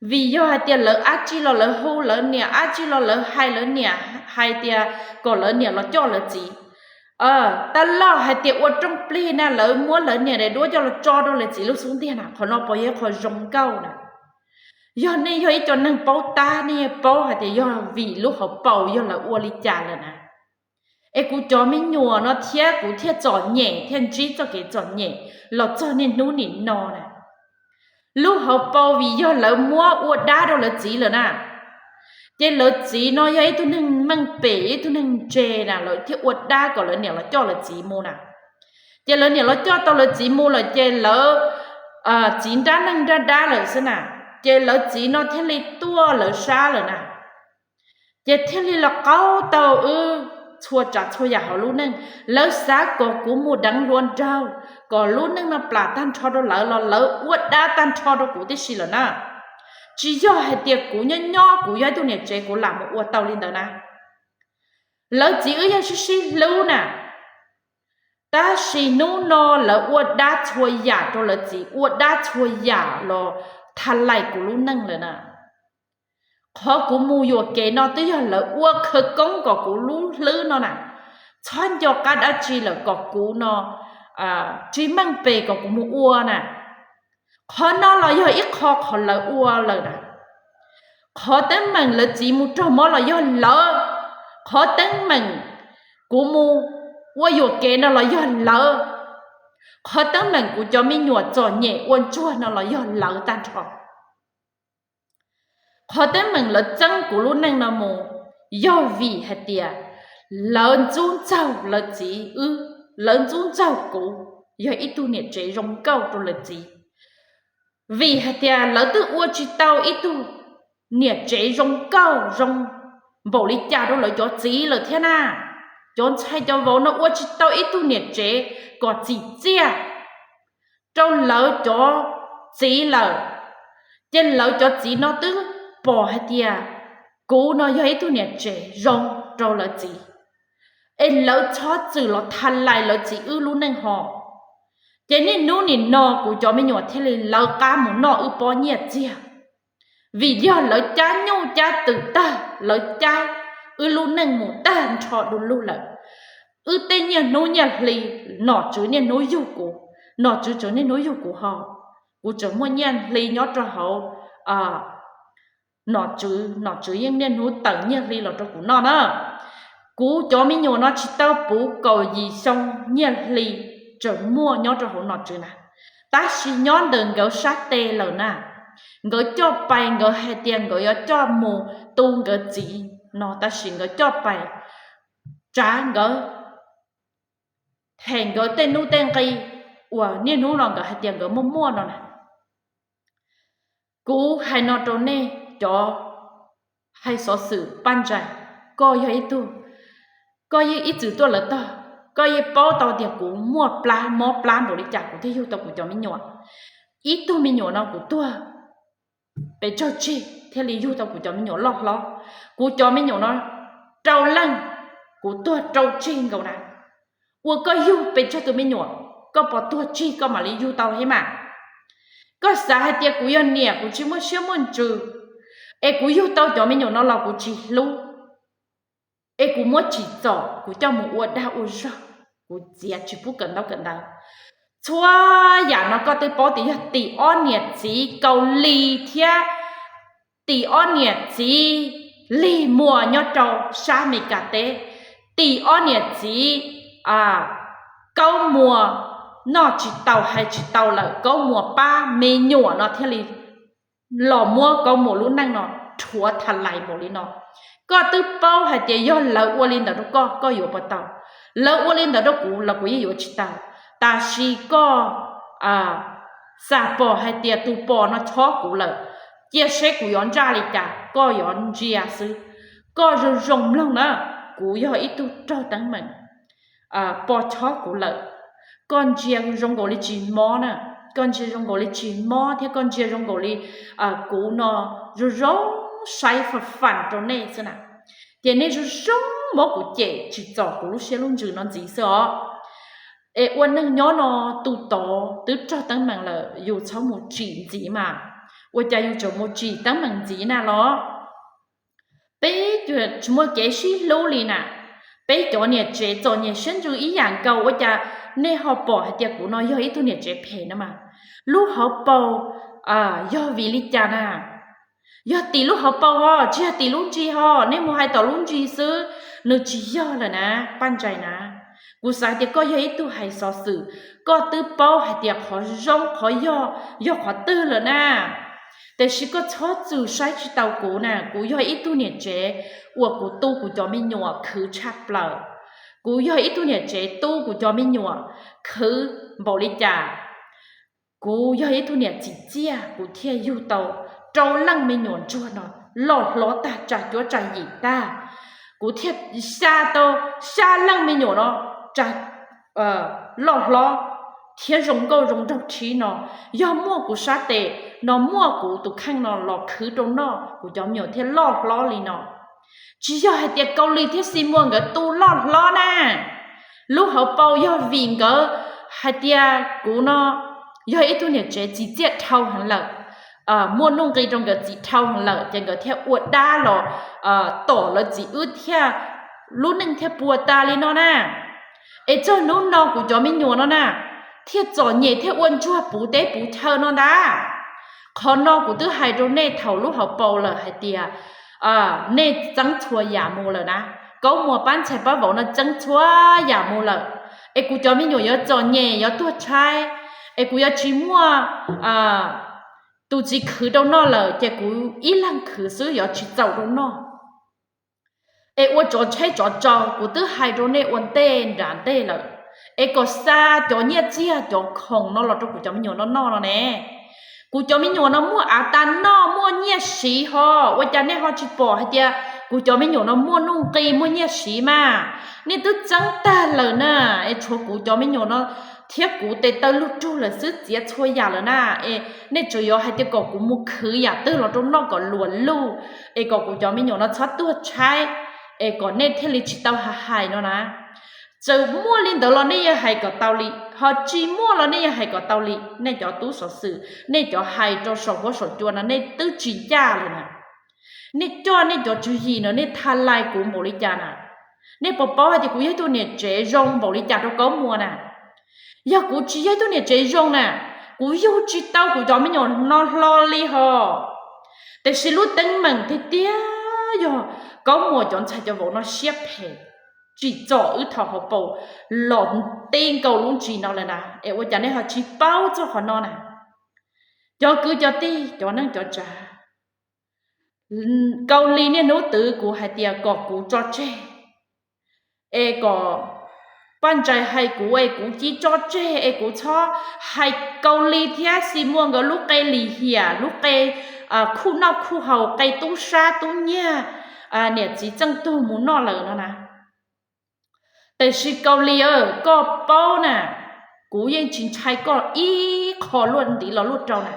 Vim yog hais tias lawv ab tsi los lawv hu lawv niam, ab tsi los lawv hais lawv niam hais tias kom lawv niam los coj lawv txiv. Taj loj hais tias ua rooj plig na lawv muab lawv niam daim duab coj los tso rau lawv txiv lub xub ntiag na. Qhov no puas yog ib qho zoo nkauj na? Yog nej yog ib co neeg paub tab nej yeej paub hais tias yog vim lub hauv paus yog lawv ua li cas lawm na. Es kuv cov me nyuam no thiab kuv thiaj txom nyem thiaj ntsib txoj kev txom nyem los txog niaj hnub nim no na. Lub hauv paus vim yog lawv muab ua dab rau lawv txiv lawm na. Ces lawv txiv no yog ib tug neeg meej pem ib tug neeg ntse na, lawv thiaj ua dab kom lawv niam los coj lawv txiv mus na. Ces lawv niam los coj tau lawv txiv mus lawm ces lawv txiv nrab neej nrab dab lawm xwb na. Ces lawv txiv no thiaj li tuaj lawv sab lawm na. Ces thiaj li los qaug tau wb txhua tsav txhua yam hauv lub neej. Lawv xav kom kuv mus deev hluas nraug, kom lub neej no plam tag nrho rau lawv los lawv ua dab tag nrho rau kuv tib si lawm na. Tsis yog hais tias kuv nyob nyob kuv yog ib tug niam tsev kuv lam mus ua tau li ntawd na. Lawv txiv wb yeej sib sib hlub na, tab sis hnub no lawv ua dab txhua yam rau lawv txiv, ua dab txhua yam los tha lais kuv lub neej lawm na. Qhov kuv mus yuam kev no twb yog lawv ua khawv koob kom kuv lub hlwb no na, txhob nco qab dab tsi lawm kom kuv no tsis meej pem kom kuv mus ua na. Qhov no los yog ib qho qhov lawv ua lawm na. Qhov teeb meem lawv txiv mus raug mob los yog lawv. Qhov teeb meem kuv mus ua yuam kev no los yog lawv. Qhov teeb meem kuv cov me nyuam txom nyem ua ntsuag no los yog lawv tag nrho. Qhov teeb meem lawv txeeb kuv lub neej no mus yog vim hais tias lawv ntxub ntxaug lawv txiv wb, lawv ntxub ntxaug kuv yog ib tug niam tsev zoo nkauj rau lawv txiv. Vim hais tias lawv twb ua tsis tau ib tug niam tsev zoo nkauj zoo npaum li cas rau lawv cov txiv lawm thiab na. Cov ntxhais cov vauv no ua tsis tau ib tug niam tsev kom txim txiaj rau lawv cov txiv lawm. Ces lawv cov txiv no twb pom hais tias kuv no yog ib tug niam tsev zoo rau lawv txiv, es lawv txhob txwm los tha lais lawv txiv wb lub neej ho. Ces niaj hnub nim no kuv cov me nyuam thiaj li lawv qab mus noj wb pob nyiaj txiag, vim yog lawv cab nyuj cab twm tag, lawv cab wb lub neej mus tag nrho du lug lawm. Wb tej nyiaj hnub nyiaj hli, nom tswv niaj hnub yug kuv, nom tswv tseem niaj hnub yug kuv ho. Kuv tseem muaj nyiaj hli nyob rau hauv nom tswv, nom tswv yeej niaj hnub tawm nyiaj hli los rau kuv noj na. Kuv cov me nyuam no tsis tau puv kaum yim xyoo nyiaj hli tseem muaj nyob rau hauv nom tswv na, tab sis nyob ntawm nkawd sab tes lawm na. Nkawd coj pais, nkawd hais tias nkawd yuav coj mus tu nkawd txiv no, tab sis nkawd coj pais tsav nkawd, them nkawd tej nub tej nqi, uas niaj hnub no nkawd hais tias nkawd muaj muaj no na. Kuv hais no rau nej cov hais xov xwm Paj Ntsais, koj yog ib tug, koj yeej ib txwm tuaj lawv tog, koj yeej paub tau tias kuv muaj plab mob plab npaum li cas kuv thiaj yug tau kuv cov me nyuam. Ib tug me nyuam no kuv tuag pes tsawg tsig thiaj li yug tau kuv cov me nyuam loj hlob. Kuv cov me nyuam no rau leej, kuv tuag rau tsig nkaus na. Ua koj yug pes tsawg tus me nyuam, koj puas tuag tsig koj mam li yug tau thiab mas? Koj xav hais tias kuv yog niam kuv tsis muaj siab muaj ntsws, es kuv yug tau cov me nyuam no los kuv tsis hlub, es kuv muab tsim txom kuv coj mus ua dag ua zog, kuv txiav tsis pub kawm ntaub kawm ntawv. Txhua yam no koj twb paub tias yog tim ob niam txiv Kaus Lis thiab tim ob niam txiv Lig Muas nyob rau sab Amelikas teb, tim ob niam txiv Kaub Muas noj tsis tau hais tsis tau lawm, Kaub Muas pab me nyuam no thiaj li los muab Kaub Muas lub neej no rhuav tha lais npaum li no. Koj twb paub hais tias yog lawv ua li ntawd rau koj, koj yuav puas tau? Lawv ua li ntawd rau kuv los kuv yeej yuav tsis tau. Tab sis koj xav pom hais tias tus pos no chob kuv lawm, cia seb kuv yuav ntsaj li cas, koj yuav ntsia xwb. Koj zoo zoo mloog na, kuv yog ib tug raug teeb meem, pos chob kuv lawm. Koj ntsia zoo nkaus li tsis mob na, koj ntsia zoo nkaus li tsis mob thiab koj ntsia zoo nkaus li kuv no zoo zoo saib fam fam rau nej xwb na. Ces nej zoo zoo muab kuv cem tsim txom kuv lub siab lub ntsws no ntxiv xwb os. Es ua neej nyob no tu tod twb raug teeb meem lawm yus txhob mus tsim ntxiv mas, ua cas yus tseem mus tsim teeb meem ntxiv na los? Peb tsis muaj kev sib hlub li na. Peb cov niam tsev txom nyem siab ntsws ib yam nkaus, ua cas nej ho pom hais tias kuv no yog ib tug niam tsev phem no mas? Lub hauv paus yog vim li cas na? Yog tim lub hauv paus ho tsis yog tim lub ntsis ho, nej mus hais tom lub ntsis xwb, nws tsis yog lawm na, Paj Ntsais na. Kuv xav tias koj yog ib tug hais xov xwm, koj twb paub hais tias qhov zoo qhov yog yog qhov twg lawm na. Tiam sis koj txhob txwm saib tsis taus kuv na, kuv yog ib tug niam tsev uas kuv tu kuv cov me nyuam khwv tshaj plaws. Kuv yog ib tug niam tsev tu kuv cov me nyuam khwv npaum li cas. Kuv yog ib tug niam txim txiaj kuv thiaj yug tau rau leej me nyuam ntsuag no loj hlob tag, tsa cuab tsa yim tag. Kuv thiaj xa tau xya leej me nyuam no tsa loj hlob thiab zoo nkauj zoo nraug tshib no. Yog muaj kuv sab tes no, muaj kuv tus kheej no los khwv rau noj, kuv cov me nyuam thiaj loj hlob li no. Tsis yog hais tias Kaus Lis thiab Xi Muas nkawd tu loj hlob na. Lub hauv paus yog vim nkawd hais tias kuv no yog ib tug niam tsev txim txiaj dhau heev lawm, muaj nuj nqis rau nkawd txiv dhau heev lawm, ces nkawd thiaj ua dab los tom lawv txiv wb thiaj lub neej thiaj puas tas li no na. Es txog hnub no kuv cov me nyuam no na, thiaj txom nyem thiaj ua ntsuag puv teb puv chaw no ntag. Qhov no kuv twb hais rau nej thaum lub hauv paus lawm hais tias nej txeeb txhua yam mus lawm na. Kaub Muas pab ntxhais pab vauv no txeeb txhua yam mus lawm, es kuv cov me nyuam yuav txom nyem yuav tuag tshaib, es kuv yuav tsis muaj tus txiv khwv rau noj lawm, ces kuv ib leeg khwv xwb yuav tsis txaus rau noj. Es ua tsov tsheb tsov tsaus, kuv twb hais rau nej ua ntej nram ntej lawm, es kom xa cov nyiaj txiag cov khoom no los rau kuv cov me nyuam no noj no ne. Kuv cov me nyuam no muaj av tas noj, muaj nyiaj siv ho, ua cas nej ho tsis pom hais tias kuv cov me nyuam no muaj nuj nqis muaj nyiaj siv mas? Nej twb txeeb tag lawm na, es tshuav kuv cov me nyuam no thiab kuv tes taw lug rug lawm xwb, txiav txhua yam lawm na. Es nej tseem yuav hais tias kom kuv mus khwv yam twg los rau noj kom luam luj, es kom kuv cov me nyuam no txhob tuag tshaib, es kom nej thiaj li tsis tau hais hais no na. Txawm muaj li ntawd los nej yeej hais kom tau li, ho tsis muaj los nej yeej hais kom tau li. Nej cov tub xov xwm, nej cov hais rau saum huab saum cua no nej twb tsis ncaj li na. Nej coj nej cov tswv yim no nej tha lais kuv npaum li cas na? Nej puas paub hais tias kuv yog ib tug niam tsev zoo npaum li cas rau Kaub Muas na? Yog kuv tsis yog ib tug niam tsev zoo na, kuv yug tsis tau kuv cov me nyuam no hlo li ho. Tiam sis lub teeb meem tiag tiag yog Kaub Muas cov ntxhais cov vauv no siab phem, tsim txom wb thaum hauv paus los ti nkaus lub ntsis no lawm na, es ua cas nej ho tsis paub txog qhov no na? Cov kwv cov tij cov neej cov tsav, Kaus Lis niaj hnub twv kuv hais tias kom kuv tso tseg, es kom Paj Ntsais hais kuv es kuv cia li tso tseg es kuv txhob hais Kaus Lis thiab Xis Muas nkawd lub qe lim hiam, lub qe khuj noj khuj haus, qe tub sab tub nyiag, niam txiv txeej tug mus noj lawm no na. Tiam sis Kaus Lis, koj paub na, kuv yeej tsis ntshai koj ib qho luaj ntiv los luaj rau na.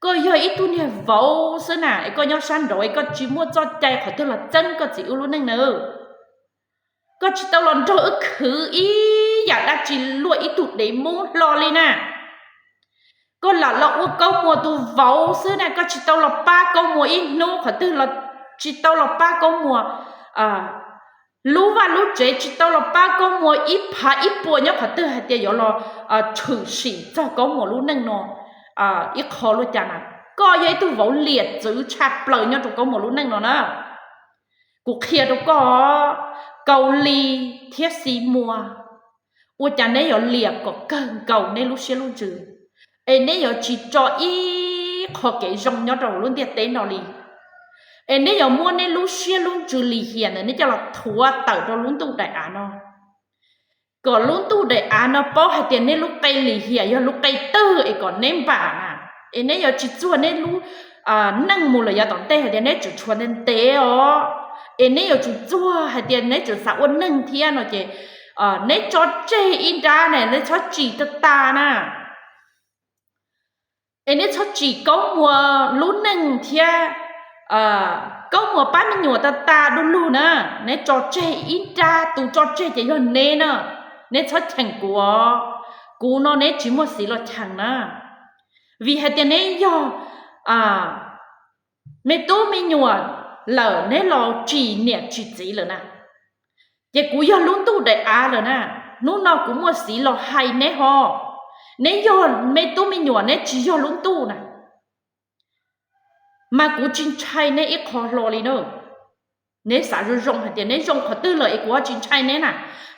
Koj yog ib tug niag vauv xwb na, es koj nyob sab nraud es koj tsis muaj txoj cai qhov twg los txeeb koj txiv wb lub neej na. Koj tsis tau los nrog wb khwv ib yam dab tsi luaj ib tug dev mub hlo li na. Koj lam los ua Kaub Muas tus vauv xwb na, koj tsis tau los pab Kaub Muas ib hnub qhov twg los, tsis tau los pab Kaub Muas lub vaj lub tsev, tsis tau los pab Kaub Muas ib phav ib puas nyob qhov twg hais tias yuav los tshwm sim txog Kaub Muas lub neej no ib qho luaj cas na. Koj yog ib tug vauv liam txwv tshaj plaws nyob rau Kaub Muas lub neej no na. Kuv qhia rau koj, Kaus Lis thiab Xis Muas, ua cas neb yuav liam kom kawg nkaus neb lub siab lub ntsws, es neb yuav tsis tso ib qho kev zoo nyob rau lub ntiaj teb no li, es neb yuav muab neb lub siab lub ntsws lim hiam ntawd neb coj los thuav tawm rau lub ntuj daim av no, kom lub ntuj daim av no paub hais tias neb lub qe lim hiam yog lub qe twg es kom neb npam na. Es neb yuav tsis txuag neb lub neej mus lawm yav tom ntej hais tias neb tseem tshuav ntev ntev os, es neb yuav tsum txuag hais tias neb tseem xav ua neeg thiab no ces neb tso tseg ib nrab na, neb txhob tsim tas tas na. Es neb txhob tsim Kaub Muas lub neej thiab Kaub Muas pab me nyuam tas tas du lug na. Neb tso tseg ib nrab, tus tso tseg ces yog neb na. Neb txhob cheem kuv os, kuv no neb tsis muaj xiv los cheem na. Vim hais tias neb yog me tub me nyuam lawm, neb los tsim niam tsim txiv lawm na. Ces kuv yog lub ntuj daim av lawm na, hnub no kuv muaj xiv los hais neb ho. Neb yog me tub me nyuam, neb tsis yog lub ntuj na. Mas kuv tsis ntshai neb ib qho hlo li na. Neb xav zoo zoo hais tias neb zoo qhov twg lawm es kuv ho tsis ntshai neb na.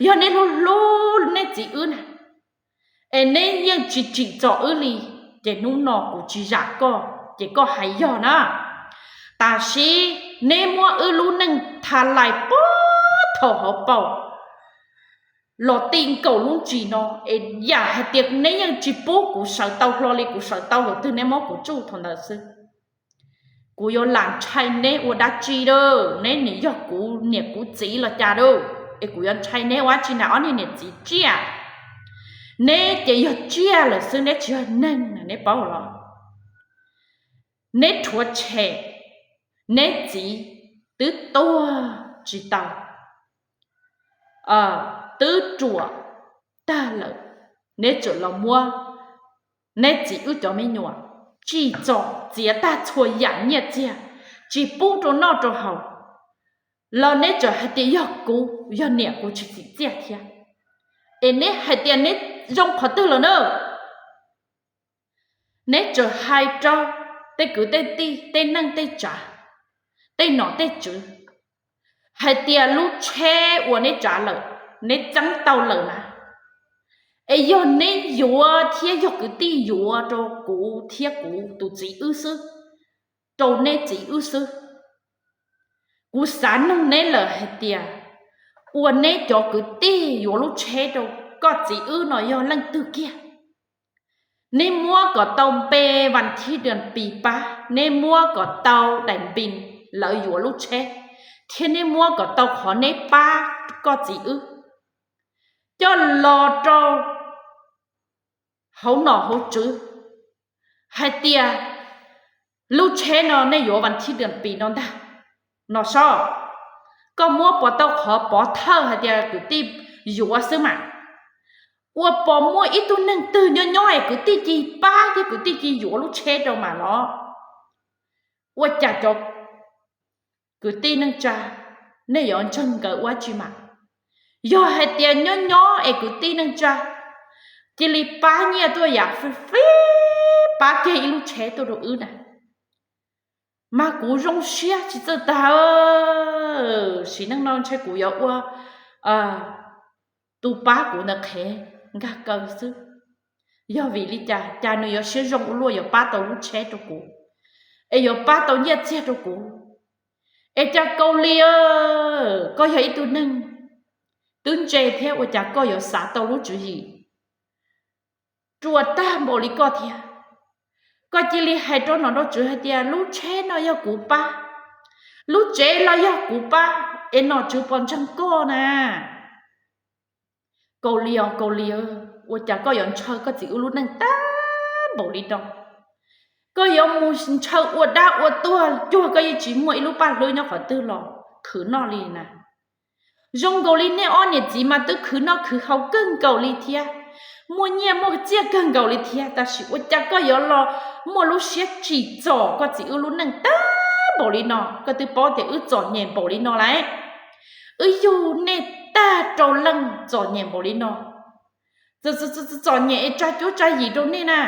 Yog neb hlub hlub neb txiv wb na, es neb yeej tsis tsim txom wb li, ces hnub no kuv tsis zam koj ces koj hais yog na. Tab sis neb muab wb lub neej tha lais puag thaum hauv paus los ti nkaus lub ntsis no, es yam hais tias neb yeej tsis pub kuv sawv tau hlo li, kuv sawv tau thaum twg neb muab kuv tsuj thaum ntawd xwb. Kuv yuav lam ntshai neb ua dab tsi lauj? Neb nim yog kuv niam kuv txiv los cas lauj? Es kuv yuav ntshai neb ua dab tsi na, ob niag niam txiv tsiaj? Neb ces yog tsiaj lawm xwb, neb tsis yog neeg na, neb paub los? Neb rhuav tshem, neb txiv twb tuag tsis tau, twb ruam tag lawm, neb tseem los muab neb txiv wb cov me nyuam tsij txom, txiav tag txhua yam nyiaj txiag, tsis pub rau noj rau haus, los neb tseem hais tias yog kuv, yog niam kuv tsis txim txiaj thiab. Es neb hais tias neb zoo qhov twg lawm na? Neb tseem hais rau tej kwv tej tij, tej neej tej tsav, tej nom tej tswv hais tias lub tsheb uas neb tsav lawm, neb txeeb tau lawm na, es yog neb yuav thiab yog kwv tij yuav rau kuv thiab kuv tus txiv wb xwb, rau neb txiv wb xwb. Kuv xav nug neb lawm hais tias, ua neb cov kwv tij yuav lub tsheb rau koj txiv wb no yog leej twg kiag? Neb muab kom tau npe vas thib dam pis pab, neb muab kom tau daim npis lawv yuav lub tsheb, thiab neb muab kom tau qhov neb pab koj txiv wb, coj los rau hauv nom hauv tswv hais tias lub tsheb no nej yuav vas thib dam pis no ntag no sob. Koj muab pov tau qhov pov thawj hais tias kwv tij yuav xwb mas. Ua pov muaj ib tug neeg twg nyob nyob es kwv tij cia li pab thiab kwv tij cia li yuav lub tsheb rau mas los? Ua cas cov kwv tij neej tsa, nej yuav ntseeg nkawd ua dab tsi mas? Yog hais tias nyob nyob es kwv tij neej tsa cia li pab nyiaj tuaj yam fij fib pab kiag ib lub tsheb tuaj rau wb na, mas kuv zoo siab tsis txawj tag. Sim neej no ntshe kuv yuav ua tus pab kuv ntawd qhev nkag kaw xwb. Yog vim li cas cas nws yuav siab zoo ua luaj yuav pab tau lub tsheb rau kuv, es yuav pab tau nyiaj txiag rau kuv? Es cas Kaus Lis, koj yog ib tug neeg twb ntse thiab, ua cas koj yuav xav tau lub tswv yim ruam tag npaum li koj thiab? Koj cia li hais rau nom rau tswv hais tias lub tsheb no yog kuv pab, lub tsev los yog kuv pab, es nom tswv puas ntseeg koj na? Kaus Lis, Kaus Lis, ua cas koj yuav ntshaw koj txiv wb lub neej tag npaum li no? Koj yuav mus ntshaw ua dab ua tuag cuag koj yeej tsis muaj ib lub paj hlwb nyob qhov twg los khwv noj li na. Zoo nkaus li nej ob niam txiv mas twb khwv noj khwv haus kawg nkaus li thiab, muaj nyiaj muaj txiaj kawg nkaus li thiab, tab sis ua cas koj yuav los muaj lub siab tsim txom koj txiv wb lub neej tag npaum li no? Koj twb paub tias wb txom nyem npaum li no lawm, wb yug nej tag rau leej txom nyem npaum li no, txom nyem es tsa cuab tsa yim rau nej na.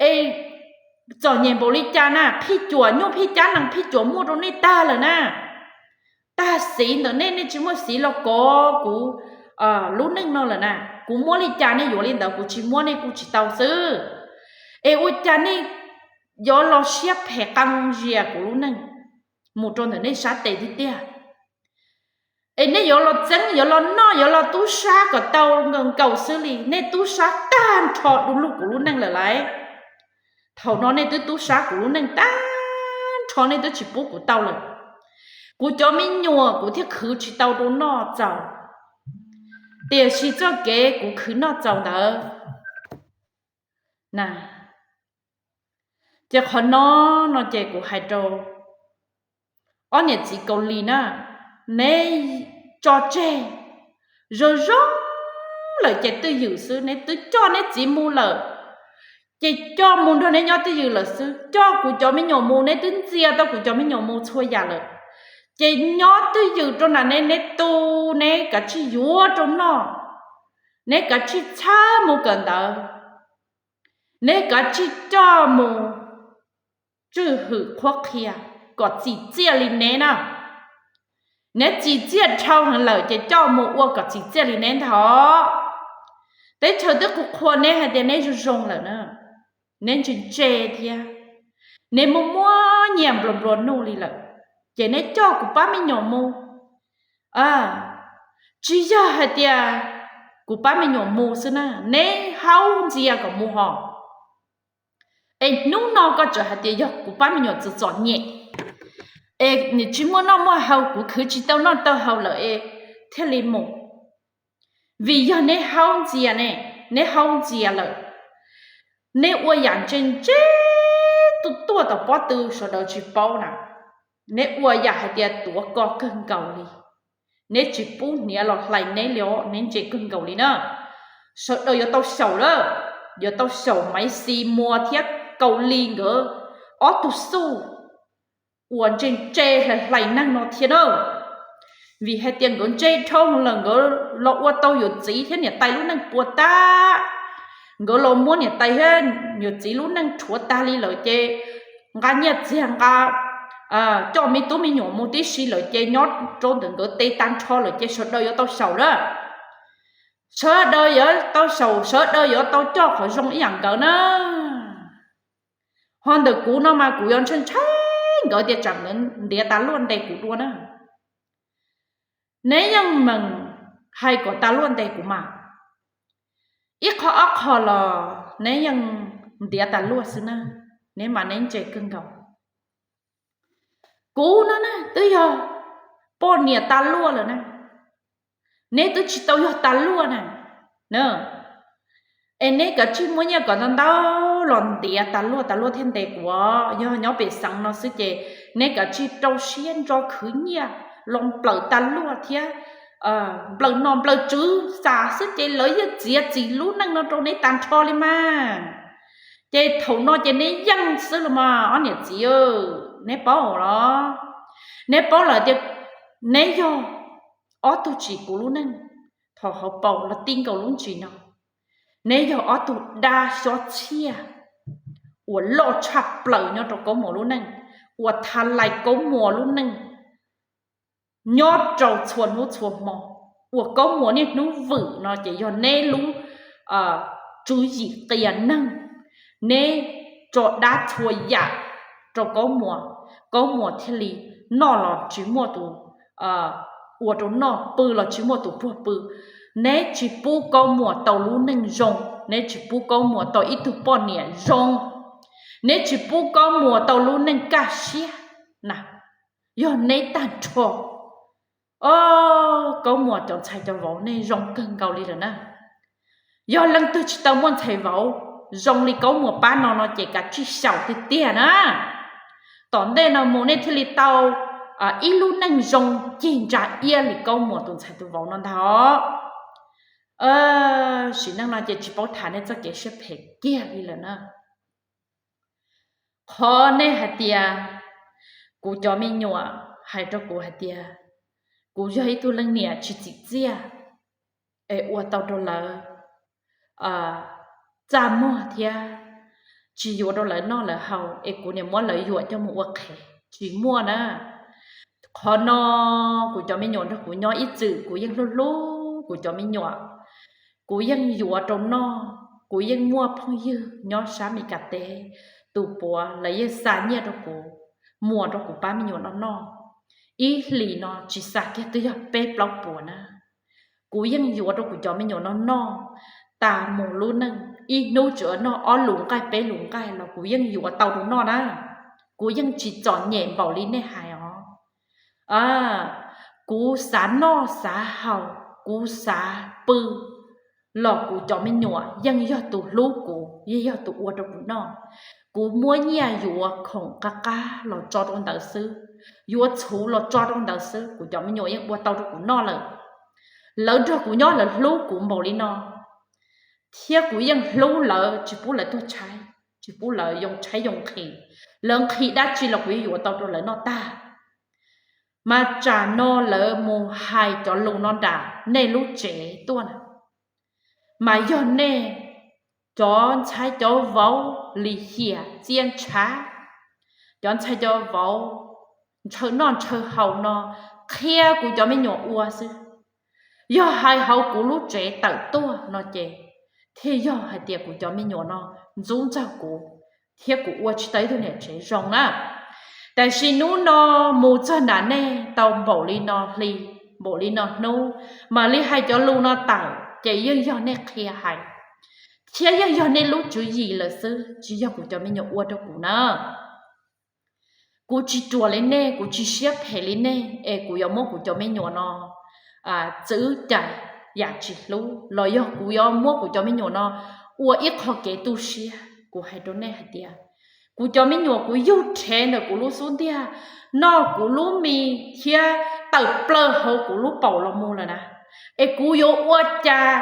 Es txom nyem npaum li cas na, phij cuam nyuj phij cab nees phij cuam muaj rau nej tag lawm na. Tag xiv ntawm nej, nej tsis muaj xiv los kov kuv lub neej no lawm na. Kuv muab li cas nej yuav li ntawd, kuv tsis muab nej kuj tsis tau xwb. Es ua cas nej yuav los siab phem qee zias kuv lub neej mus rau ntawm nej sab tes tiag tiag? Es nej yuav los txeeb, yuav los noj, yuav los tub sab kom tau nkaus xwb li, nej tub sab tag nrho du lug kuv lub neej lawm lauj. Thaum no nej twb tub sab kuv lub neej tag nrho, nej twb tsis pub kuv tau lawm. Kuv cov me nyuam kuv thiaj khwv tsis tau rau noj txaus, tiam sis txoj kev kuv khwv noj txaus ntawd na. Ces qhov no, no ces kuv hais rau ob niam txiv Kaus Lis na, neb tso tseg zoo zoo lawm ces twj ywm xwb, neb twb coj neb txiv mus lawm, ces coj mus nrog neb nyob twj ywm lawm xwb. Coj kuv cov me nyuam mus, neb twb ntxias tau kuv cov me nyuam mus txhua yam lawm, ces nyob twj ywm rau nram ne, neb tu, neb kav tsij yuav rau noj, neb kav tsij txhawb mus kawm ntawv, neb kav tsij coj mus tswj hwm qhuab qhia kom txim txiaj li neb na. Neb txim txiaj dhau heev lawm ces coj mus ua kom txim txiaj li neb ntag. Teb chaws twb qhuas qhuas neb hais tias neb zoo zoo lawm na, neb ntse ntse thiab, neb muaj muaj nyiaj nplua nplua nuj li lawm, ces neb coj kuv pab me nyuam mus. Tsis yog hais tias kuv pab me nyuam mus xwb na, neb haub ntxias kom mus hos. Es hnub no koj txawm hais tias yog kuv pab me nyuam txom txom nyem, es tsis muaj noj muaj haus, kuv khwv tsis tau noj tau haus lawm es thiaj li mus. Vim yog neb haub ntxias ne, neb haub ntxias lawm, neb ua yam ntse ntse tuaj tuaj tom pob tw sawv daws tsis paub na. Neb ua yam hais tias tuav ko kawg nkaus li, neb tsis pub hniav los hlais neb li os, neb ntse kawg nkaus li na. Sawv daws yuav tau xyaum lawm, yuav tau xyaum Maiv Xis Muas thiab Kaus Lis nkawd ob tug xuj uas ntse ntse hlais hlais neeg no thiab na. Vim hais tias nkawd ntse dhau lawm, nkawd los ua tau yawm txiv thiab niam tais lub neej puas tag, nkawd los muab niam tais thiab yawm txiv lub neej rhuav tag li lawm ces nqa nyiaj txiag nqa coj me tub me nyuam mus tib si lawm ces nyob rau ntawm nkawd tes tag nrho lawm ces sawv daws yuav tau xyaum na. Sawv daws yuav tau xyaum, sawv daws yuav tau coj qhov zoo ib yam nkawd na. Ho ntawm kuv no mas kuv yuav ntshai ntshai nkawd tias tsam nkawd ntiav tas luaj ntes kuv dua na. Neb yeej meem hais kom tas luaj ntes kuv mas, ib qho ob qho los neb yeej ntiav tas luaj xwb na. Neb mas neb ntse kawg nkaus. Kuv no na twb yog poj niam tas luaj lawm na, neb twb tsis tau yog tas luaj na. Es neb kav tsij muab nyiaj kom ntau ntau los ntiav tas luaj tas luaj thiaj ntes kuv. Yog nyob pem xeev no xwb ces neb kav tsij rau siab ntso khwv nyiaj los nplawm tas luaj thiab nplawm nom nplawm tswv xav xwb ces lawv yeej txiav txim lub neej no rau neb tag nrho li mas. Ces thaum no ces neb yeej xwb los mas ob niam txiv, neb paub los? Neb paub lawm tias neb yog ob tug tsim kuv lub neej thaum hauv paus los ti nkaus lub ntsis no. Neb yog ob tug dab xyob txhiaj uas loj tshaj plaws nyob rau Kaub Muas lub neej, uas tha lais Kaub Muas lub neej nyob rau txhua hnub txhua hmo, uas Kaub Muas niaj hnub vwm no ces yog neb lub tswv yim qias neeg. Neb tso dab txhua yam rau Kaub Muas, Kaub Muas thiaj li noj los tsis muaj tus ua rau noj pw los tsis muaj tus puag pw. Neb tsis pub Kaub Muas tau lub neej zoo, neb tsis pub Kaub Muas tau ib tug poj niam zoo, neb tsis pub Kaub Muas tau lub neej kaj siab na, yog neb tag nrho. O, Kaub Muas cov ntxhais cov vauv nej zoo kawg nkaus li lawm na. Yog leej twg tsis tau muaj ntxhais vauv zoo li Kaub Muas pab no no ces kav tsij xyaum tiag tiag na. Tom ntej no mus nej thiaj li tau ib lub neej zoo cig ntsa iab li Kaub Muas tus ntxhais tus vauv no ntag os. Sim neej no ces tsis paub tham nej txoj kev siab phem kiag li lawm na. Qhov nej hais tias kuv cov me nyuam hais rau kuv hais tias kuv yog ib tug leej niam tsis txim txiaj es ua tau rau lawv txaj muag thiab tsis yuav rau lawv noj lawv haus es kuv niam muab lawv yuam coj mus ua qhev, tsis muaj na. Qhov no kuv cov me nyuam nrog kuv nyob ib txwm kuv yeej hlub hlub kuv cov me nyuam. Kuv yeej yuav rau noj, kuv yeej muaj phooj ywg nyob sab Mes Kas teb, tus puav lawv yeej xa nyiaj rau kuv, muas rau kuv pab me nyuam no noj. Ib hlis no tsis xa kiag twb yog peb plaub puas na. Kuv yeej yuav rau kuv cov me nyuam no noj, tas mus lub neej ib hnub tsuas noj ob lus nqaij peb lus nqaij los kuv yeej yuav tau rau noj na. Kuv yeej tsis txom nyem npaum li nej hais os. Kuv xav noj xav haus, kuv xav pw los kuv cov me nyuam yeej yog tus hlub kuv, yeej yog tus ua rau kuv noj. Kuv muab nyiaj yuav khoom qab qab los tso rau ntawd xwb, yuav txhuv los tso rau ntawd xwb, kuv cov me nyuam yeej ua tau rau kuv noj lawm. Lawv nrog kuv nyob lawv hlub kuv npaum li no, thiab kuv yeej hlub lawv tsis pub lawv tuag tshaib, tsis pub lawv yoo tshaib yoo nqhis. Lawv nqhis dab tsi los kuv yeej yuav tau rau lawv noj tag. Mas tsam no lawv mus hais cov lus no nram nej lub tsev tuaj na, mas yog nej cov ntxhais cov vauv lim hiam txia ntshav, cov ntxhais cov vauv ntshaw noj ntshaw haus no qhia kuv cov me nyuam ua xwb. Yog hais hauv kuv lub tsev tawm tuaj no ces thiaj yog hais tias kuv cov me nyuam no ntxub ntxaug kuv, thiab kuv ua tsis tau ib tug niam tsev zoo na. Tiam sis hnub no mus txog nram nej tau npaum li no hli, npaum li no hnub, mam li hais cov lus no tawm ces yeej yog nej qhia hais, thiab yeej yog nej lub tswv yim lawm xwb, tsis yog kuv cov me nyuam ua rau kuv na. Kuv tsis ruam li nej, kuv tsis siab phem li nej es kuv yuav muab kuv cov me nyuam no txwv cais yam tsis hlub, los yog kuv yuav muab kuv cov me nyuam no ua ib qho kev tu siab. Kuv hais rau nej hais tias kuv cov me nyuam kuv yug rhev ntawm kuv lub xub ntiag, noj kuv lub mis thiab tawm plaws hauv kuv lub paum los mus lawm na, es kuv yuav ua cas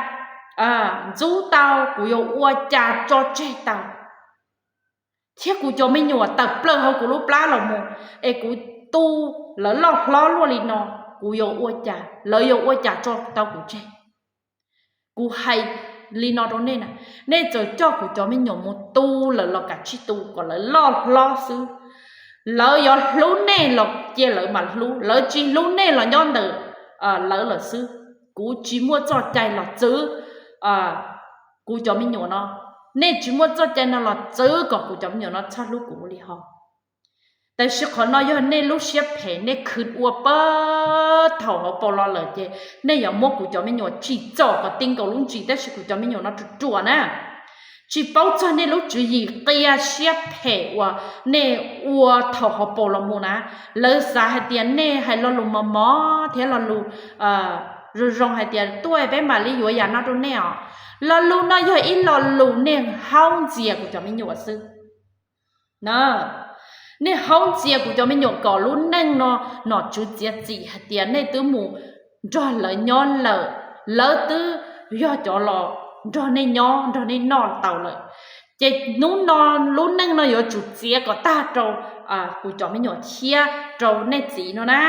ntxub tau, kuv yuav ua cas tso tseg tau, thiab kuv cov me nyuam tawm plaws hauv kuv lub plab los mus, es kuv tu lawv loj hlob luaj li no, kuv yuav ua cas, lawv yuav ua cas tso tau kuv tseg? Kuv hais li no rau nej na, nej txawm coj kuv cov me nyuam mus tu lawm los kav tsij tu kom lawv loj hlob xwb. Lawv yuav hlub nej los cia lawv mam hlub, lawv tsis hlub nej los nyob ntawm lawv lawm xwb. Kuv tsis muaj txoj cai los txwv kuv cov me nyuam no, nej tsis muaj txoj cai no los txwv kom kuv cov me nyuam no txhob hlub kuv li ho. Tab sis qhov no yog nej lub siab phem, nej khwv ua pab thaum hauv paus los lawm ces nej yuav muab kuv cov me nyuam tsim txom kom ti nkaus lub ntsis, tab sis kuv cov me nyuam no ruam ruam na. Tsis paub txog nej lub tswv yim qia siab phem uas nej ua thaum hauv paus los mus na. Lawv xav hais tias nej hais lo lus mos mos thiab lo lus zoo zoo hais tias tuaj peb mam li yuav yam no rau nej os. Lo lus no yog ib lo lus nej haub ntxias kuv cov me nyuam xwb. Nej haub ntxias kuv cov me nyuam kom lub neej no nom tswv txiav txim hais tias nej twb mus nrog lawv nyob lawm, lawv twb yog cov los nrog nej nyob nrog nej noj tau lawm. Ces hnub no lub neej no yuav tsum txiav kom tag rau kuv cov me nyuam thiab rau nej txiv no na.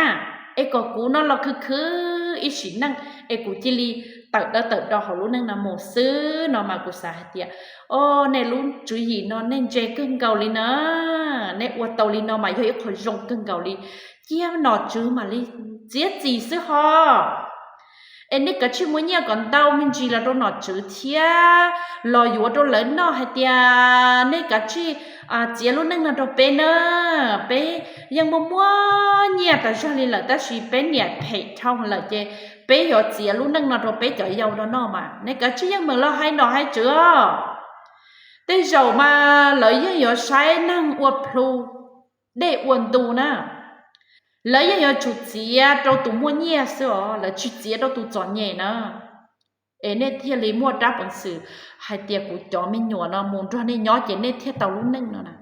Es kom kuv no los khwv khwv ib sim neej es kuv cia li tawm dawb tawm do hauv lub neej no mus xwb no mas kuv xav hais tias, o, nej lub tswv yim no nej ntse kawg nkaus li na, nej ua tau li no mas yog ib qho zoo kawg nkaus li, cia nom tswv mam li txiav txim xwb ho. Es nej kav tsij muab nyiaj kom ntau me ntsis los rau nom tswv thiab los yuav rau lawv noj hais tias nej kav tsij txiav lub neej no rau peb na, peb yeej muaj muaj nyiaj tas zog li lawm tab sis peb niam phem dhau lawm ces peb yuav txiav lub neej no rau peb cov yau no noj mas nej kav tsij yeej meem los hais nom hais tswv os. Tej zaum mas lawv yeej yuav saib neeg ua plhu, dej ua ntu na. Lawv yeej yuav tsum txiav rau tus muaj nyiaj xwb os, lawv tsis txiav rau tus txom nyem na. Es nej thiaj li muaj rab peev xwm hais tias kuv cov me nyuam no mus nrog nej nyob ces nej thiaj tau lub neej no na.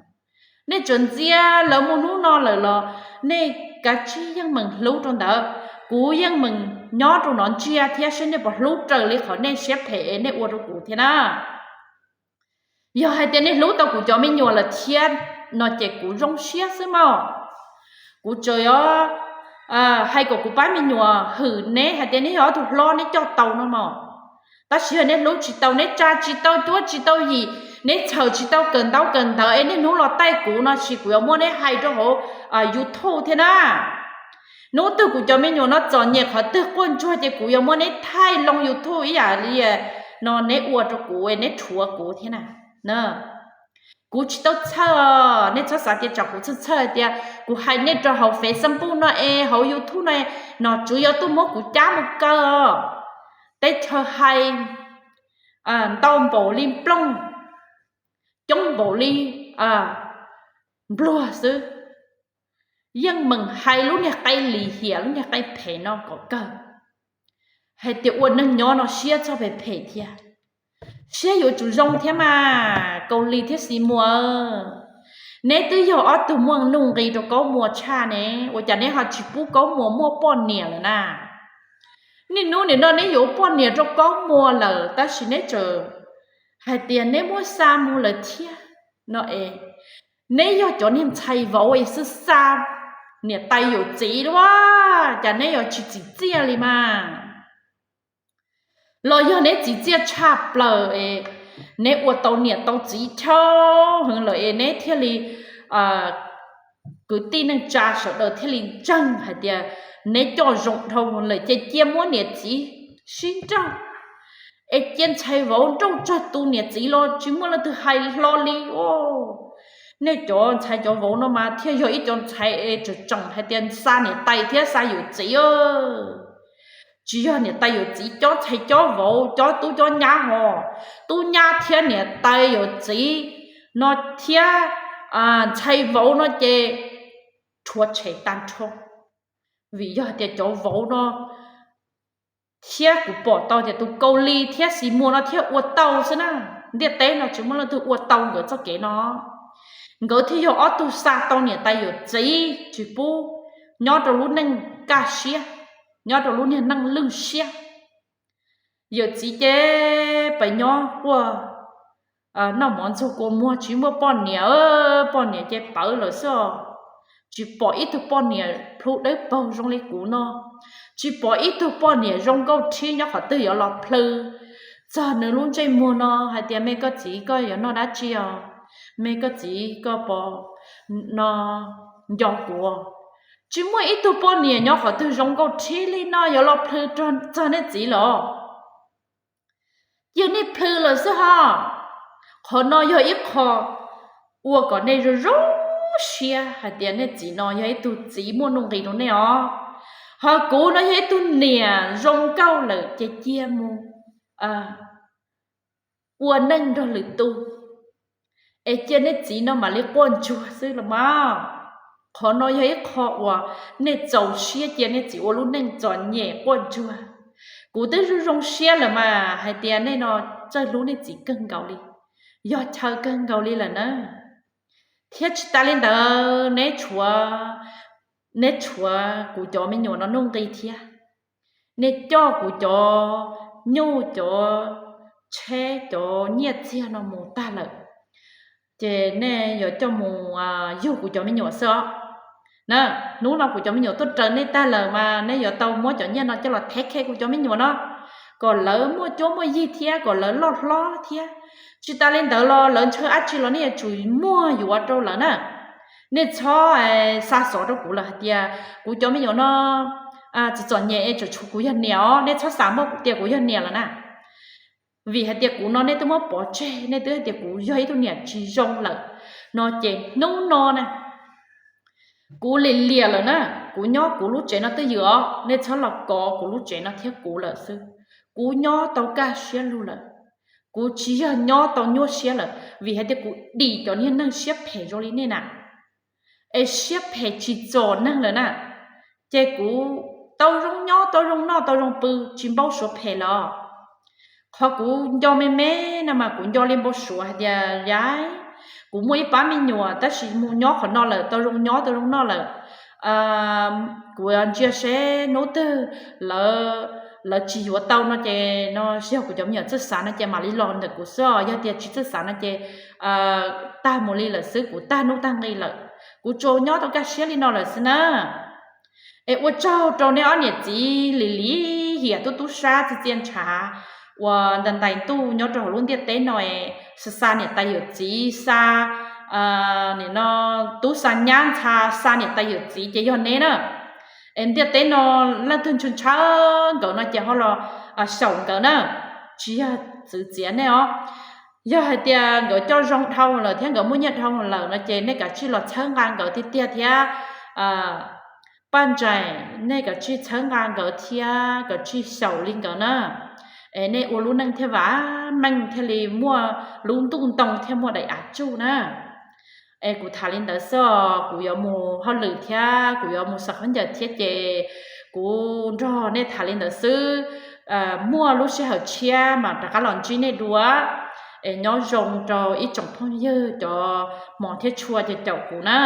Nej tseem ntxias lawv mus hnub no lawm los nej kav tsij yeej meem hlub rau ntawd. Kuv yeej meem nyob rau no ntsia thiab saib nej puas hlub raws li qhov nej siab phem es nej ua rau kuv thiab na. Yog hais tias nej hlub tau kuv cov me nyuam lawm thiab no ces kuv zoo siab xwb mas. Kuv tseem yuav hais kom kuv pab me nyuam hwm neb hais tias neb yog ob tug hlob neb coj tau no mas. Tab sis yog neb hlub tsis tau, neb tsa tsis tau cuab tsis tau yim, neb txhawm tsis tau kawm ntaub kawm ntawv es niaj hnub los taij kuv no ces kuv yuav muab neb hais rau hauv YouTube thiab na. Hnub twg kuv cov me nyuam no txom nyem qhov twg quaj ntsuag ces kuv yuav muab neb thaij loo YouTube ib yam li no neb ua rau kuv, neb rhuav kuv thiab na. Kuv tsis tau txhawj, nej txhob xav tias tsam kuv txhawj txhawj tias kuv hais nej rau hauv Facebook no es hauv YouTube no, nom tswv yuav tuaj muab kuv cab mus kaw os. Teb chaws hais ntau npaum li nplooj, coob npaum li npluag xwb, yeej meem hais lub niag qe lim hiam lub niag qe phem no kom kawg. Hais tias ua neeg nyob no siab txog phem phem thiab, siab yuav tsum zoo thiab mas Kaus Lis thiab Xis Muas. Neb twb yog ob tug muaj nuj nqis rau Kaub Muas tshaj ne, ua cas neb ho tsis pub Kaub Muas muaj poj niam lawm na? Niaj hnub nim no neb yuav poj niam rau Kaub Muas lawm tab sis neb tseem hais tias neb muab xa mus lawm thiab no es. Neb yog cov niag ntxhais vauv es xwb xa niam tais yawm txiv lawm, cas neb yuav tsis txim txiaj li mas? Los yog neb txim txiaj tshaj plaws es neb ua tau niam tau txiv dhau heev lawm es neb thiaj li, kwv tij neej tsa sawv daws thiaj li ntseeg hais tias neb coj zoo dhau lawm ces cia muab niam txiv sib nrauj, es cia ntxhais vauv nrauj tsawg tus niam txiv los tsis muaj leej twg hais hlo li. Nej cov ntxhais cov vauv no mas thiaj yog ib cov ntxhais es tseem tseem hais tias xa niam tais thiab xa yawm txiv. Tsis yog niam tais yawm txiv, cob ntxhais cob vauv, cob tub cob nyab hos, tub nyab thiab niam tais yawm txiv no thiab ntxhais vauv no ces rhuav tshem tag nrho. Vim yog tias cov vauv no thiab kuv pom tau tias tus Kaus Lis thiab Xis Muas no thiaj ua tau xwb na. Ntiaj teb no tsis muaj leej twg ua tau nkawd txoj kev no. Nkawd thiaj yog ob tug xa tau niam tais yawm txiv tsis pub nyob rau lub neej kaj siab, nyob rau lub niag neej lwj siab. Yawm txiv ces pes nyob quaj noj mov ntxuag kua muag tsis muaj poj niam, poj niam ces pawv lawm xwb os. Tsis pom ib tug poj niam plhu dawb paug zoo li kuv no, tsis pom ib tug poj niam zoo nkauj rhib nyob qhov twg yuav los plhws txog nws lub ntsej muag no hais tias me koj txiv koj yuav noj dab tsi os, me koj txiv koj puas no nco kuv. Tsis muaj ib tug poj niam nyob qhov twg zoo nkauj rhib li no yuav los plhws txog nej txiv los. Cia nej plhws lawm xwb ho. Qhov no yog ib qho ua kom nej zoo zoo siab hais tias nej txiv no yog ib tug txiv muaj nuj nqis rau nej os. Ho kuv no yog ib tug niam zoo nkauj lawm ces cia mus ua neej nrog lwm tus, es cia nej txiv no mam li quaj ntsuag xwb los mas. Qhov no yog ib qho uas nej txaus siab cia nej txiv ua lub neej txom nyem quaj ntsuag. Kuv twb zoo zoo siab lawm mas hais tias nej no txawj hlub nej txiv kawg nkaus li, yog chaw kawg nkaus li lawm na. Thiab tsis tas li ntawd, neb tshuav, neb tshuav kuv cov me nyuam no nuj nqis thiab. Nej coj kuv cov nyuj cov tsheb cov nyiaj txiag no mus tag lawm, ces nej yuav coj mus yug kuv cov me nyuam xwb os. Na, hnub no kuv cov me nyuam tuaj raws nej tag lawm mas nej yuav tau muab cov nyiaj no coj los thev khe kuv cov me nyuam no, kom lawv muaj cuab muaj yig thiab kom lawv loj hlob thiab. Tsis tas li ntawd los lawv ntshaw dab tsi los nej yuav tsum muag yuav rau lawv na. Nej txhob xa xov rau kuv lawm hais tias kuv cov me nyuam no txom txom nyem es tseem tshuav kuv yog niam os, nej txhob xav muaj tias kuv yog niam lawm na. Vim hais tias kuv no nej twb muab pov tseg, nej twb hais tias kuv yog ib tug niam tsis zoo lawm no ces hnub no na, kuv lim liam lawm na, kuv nyob kuv lub tsev no twj ywm os, nej txhob los kov kuv lub tsev no thiab kuv lawm xwb. Kuv nyob tau kaj siab lug lawm, kuv tsis yog nyob tau nyuaj siab lawm, vim hais tias kuv dim cov niag neeg siab phem zoo li nej na, es siab phem tsis txom neeg lawm na, ces kuv tau zoo nyob, tau zoo noj, tau zoo pw, tsis npau suav phem los. Qhov kuv nco me me no mas kuv nco li npau suav hais tias yav kuv muaj ib pab me nyuam tab sis mus nyob qhov no lawm, tau zoo nyob, tau zoo noj lawm. Kuv ntsia seb hnub twg lawv tsis yuav tau no ces no yog kuv cov me nyuam txawj xav no ces mam li los ntawm kuv xwb os, yog tias tsis txawj xav no ces tag mus li lawm xwb, kuv tag hnub tag nqi lawm. Kuv tsuas nyob tau kaj siab li no lawm xwb na. Es ua tsaug rau nej ob niam txiv lim lim hiam tub tub sab txi txia ntshav uas ntais ntais ntuj nyob rau hauv lub ntiaj teb no, xa xa niam tais yawm txiv, xa nim no tub xa nyab, xa xa niam tais yawm txiv ces yog neb na. Es ntiaj teb no leej twg ntshaw ntshaw nkawd no ces ho los xyaum nkawd na, tsis yog txwv txiav nej os. Yog hais tias nkawd coj zoo dhau lawm thiab nkawd muaj nyiaj dhau lawm no ces nej kav tsij los txhawb nqa nkawd tiag tiag thiab. Paj Ntsaim, nej kav tsij txhawb nqa nkawd thiab kav tsij xyaum li nkawd na, es nej ua lub neej thiaj vam meej thiaj li muaj lub ntuj ntoo thiaj muaj daim av tsuj na. Es kuv tham li ntawd xwb os, kuv yuav mus hauj lwm thiab kuv yuav mus xaws khaub ncaws thiab ces kuv nrog nej tham li ntawd xwb. Muaj lub sij hawm tshiab mas rov qab los ntsib nej dua. Es nyob zoo rau ib tsoom phooj ywg cov hmov thiab tshua caum kuv na.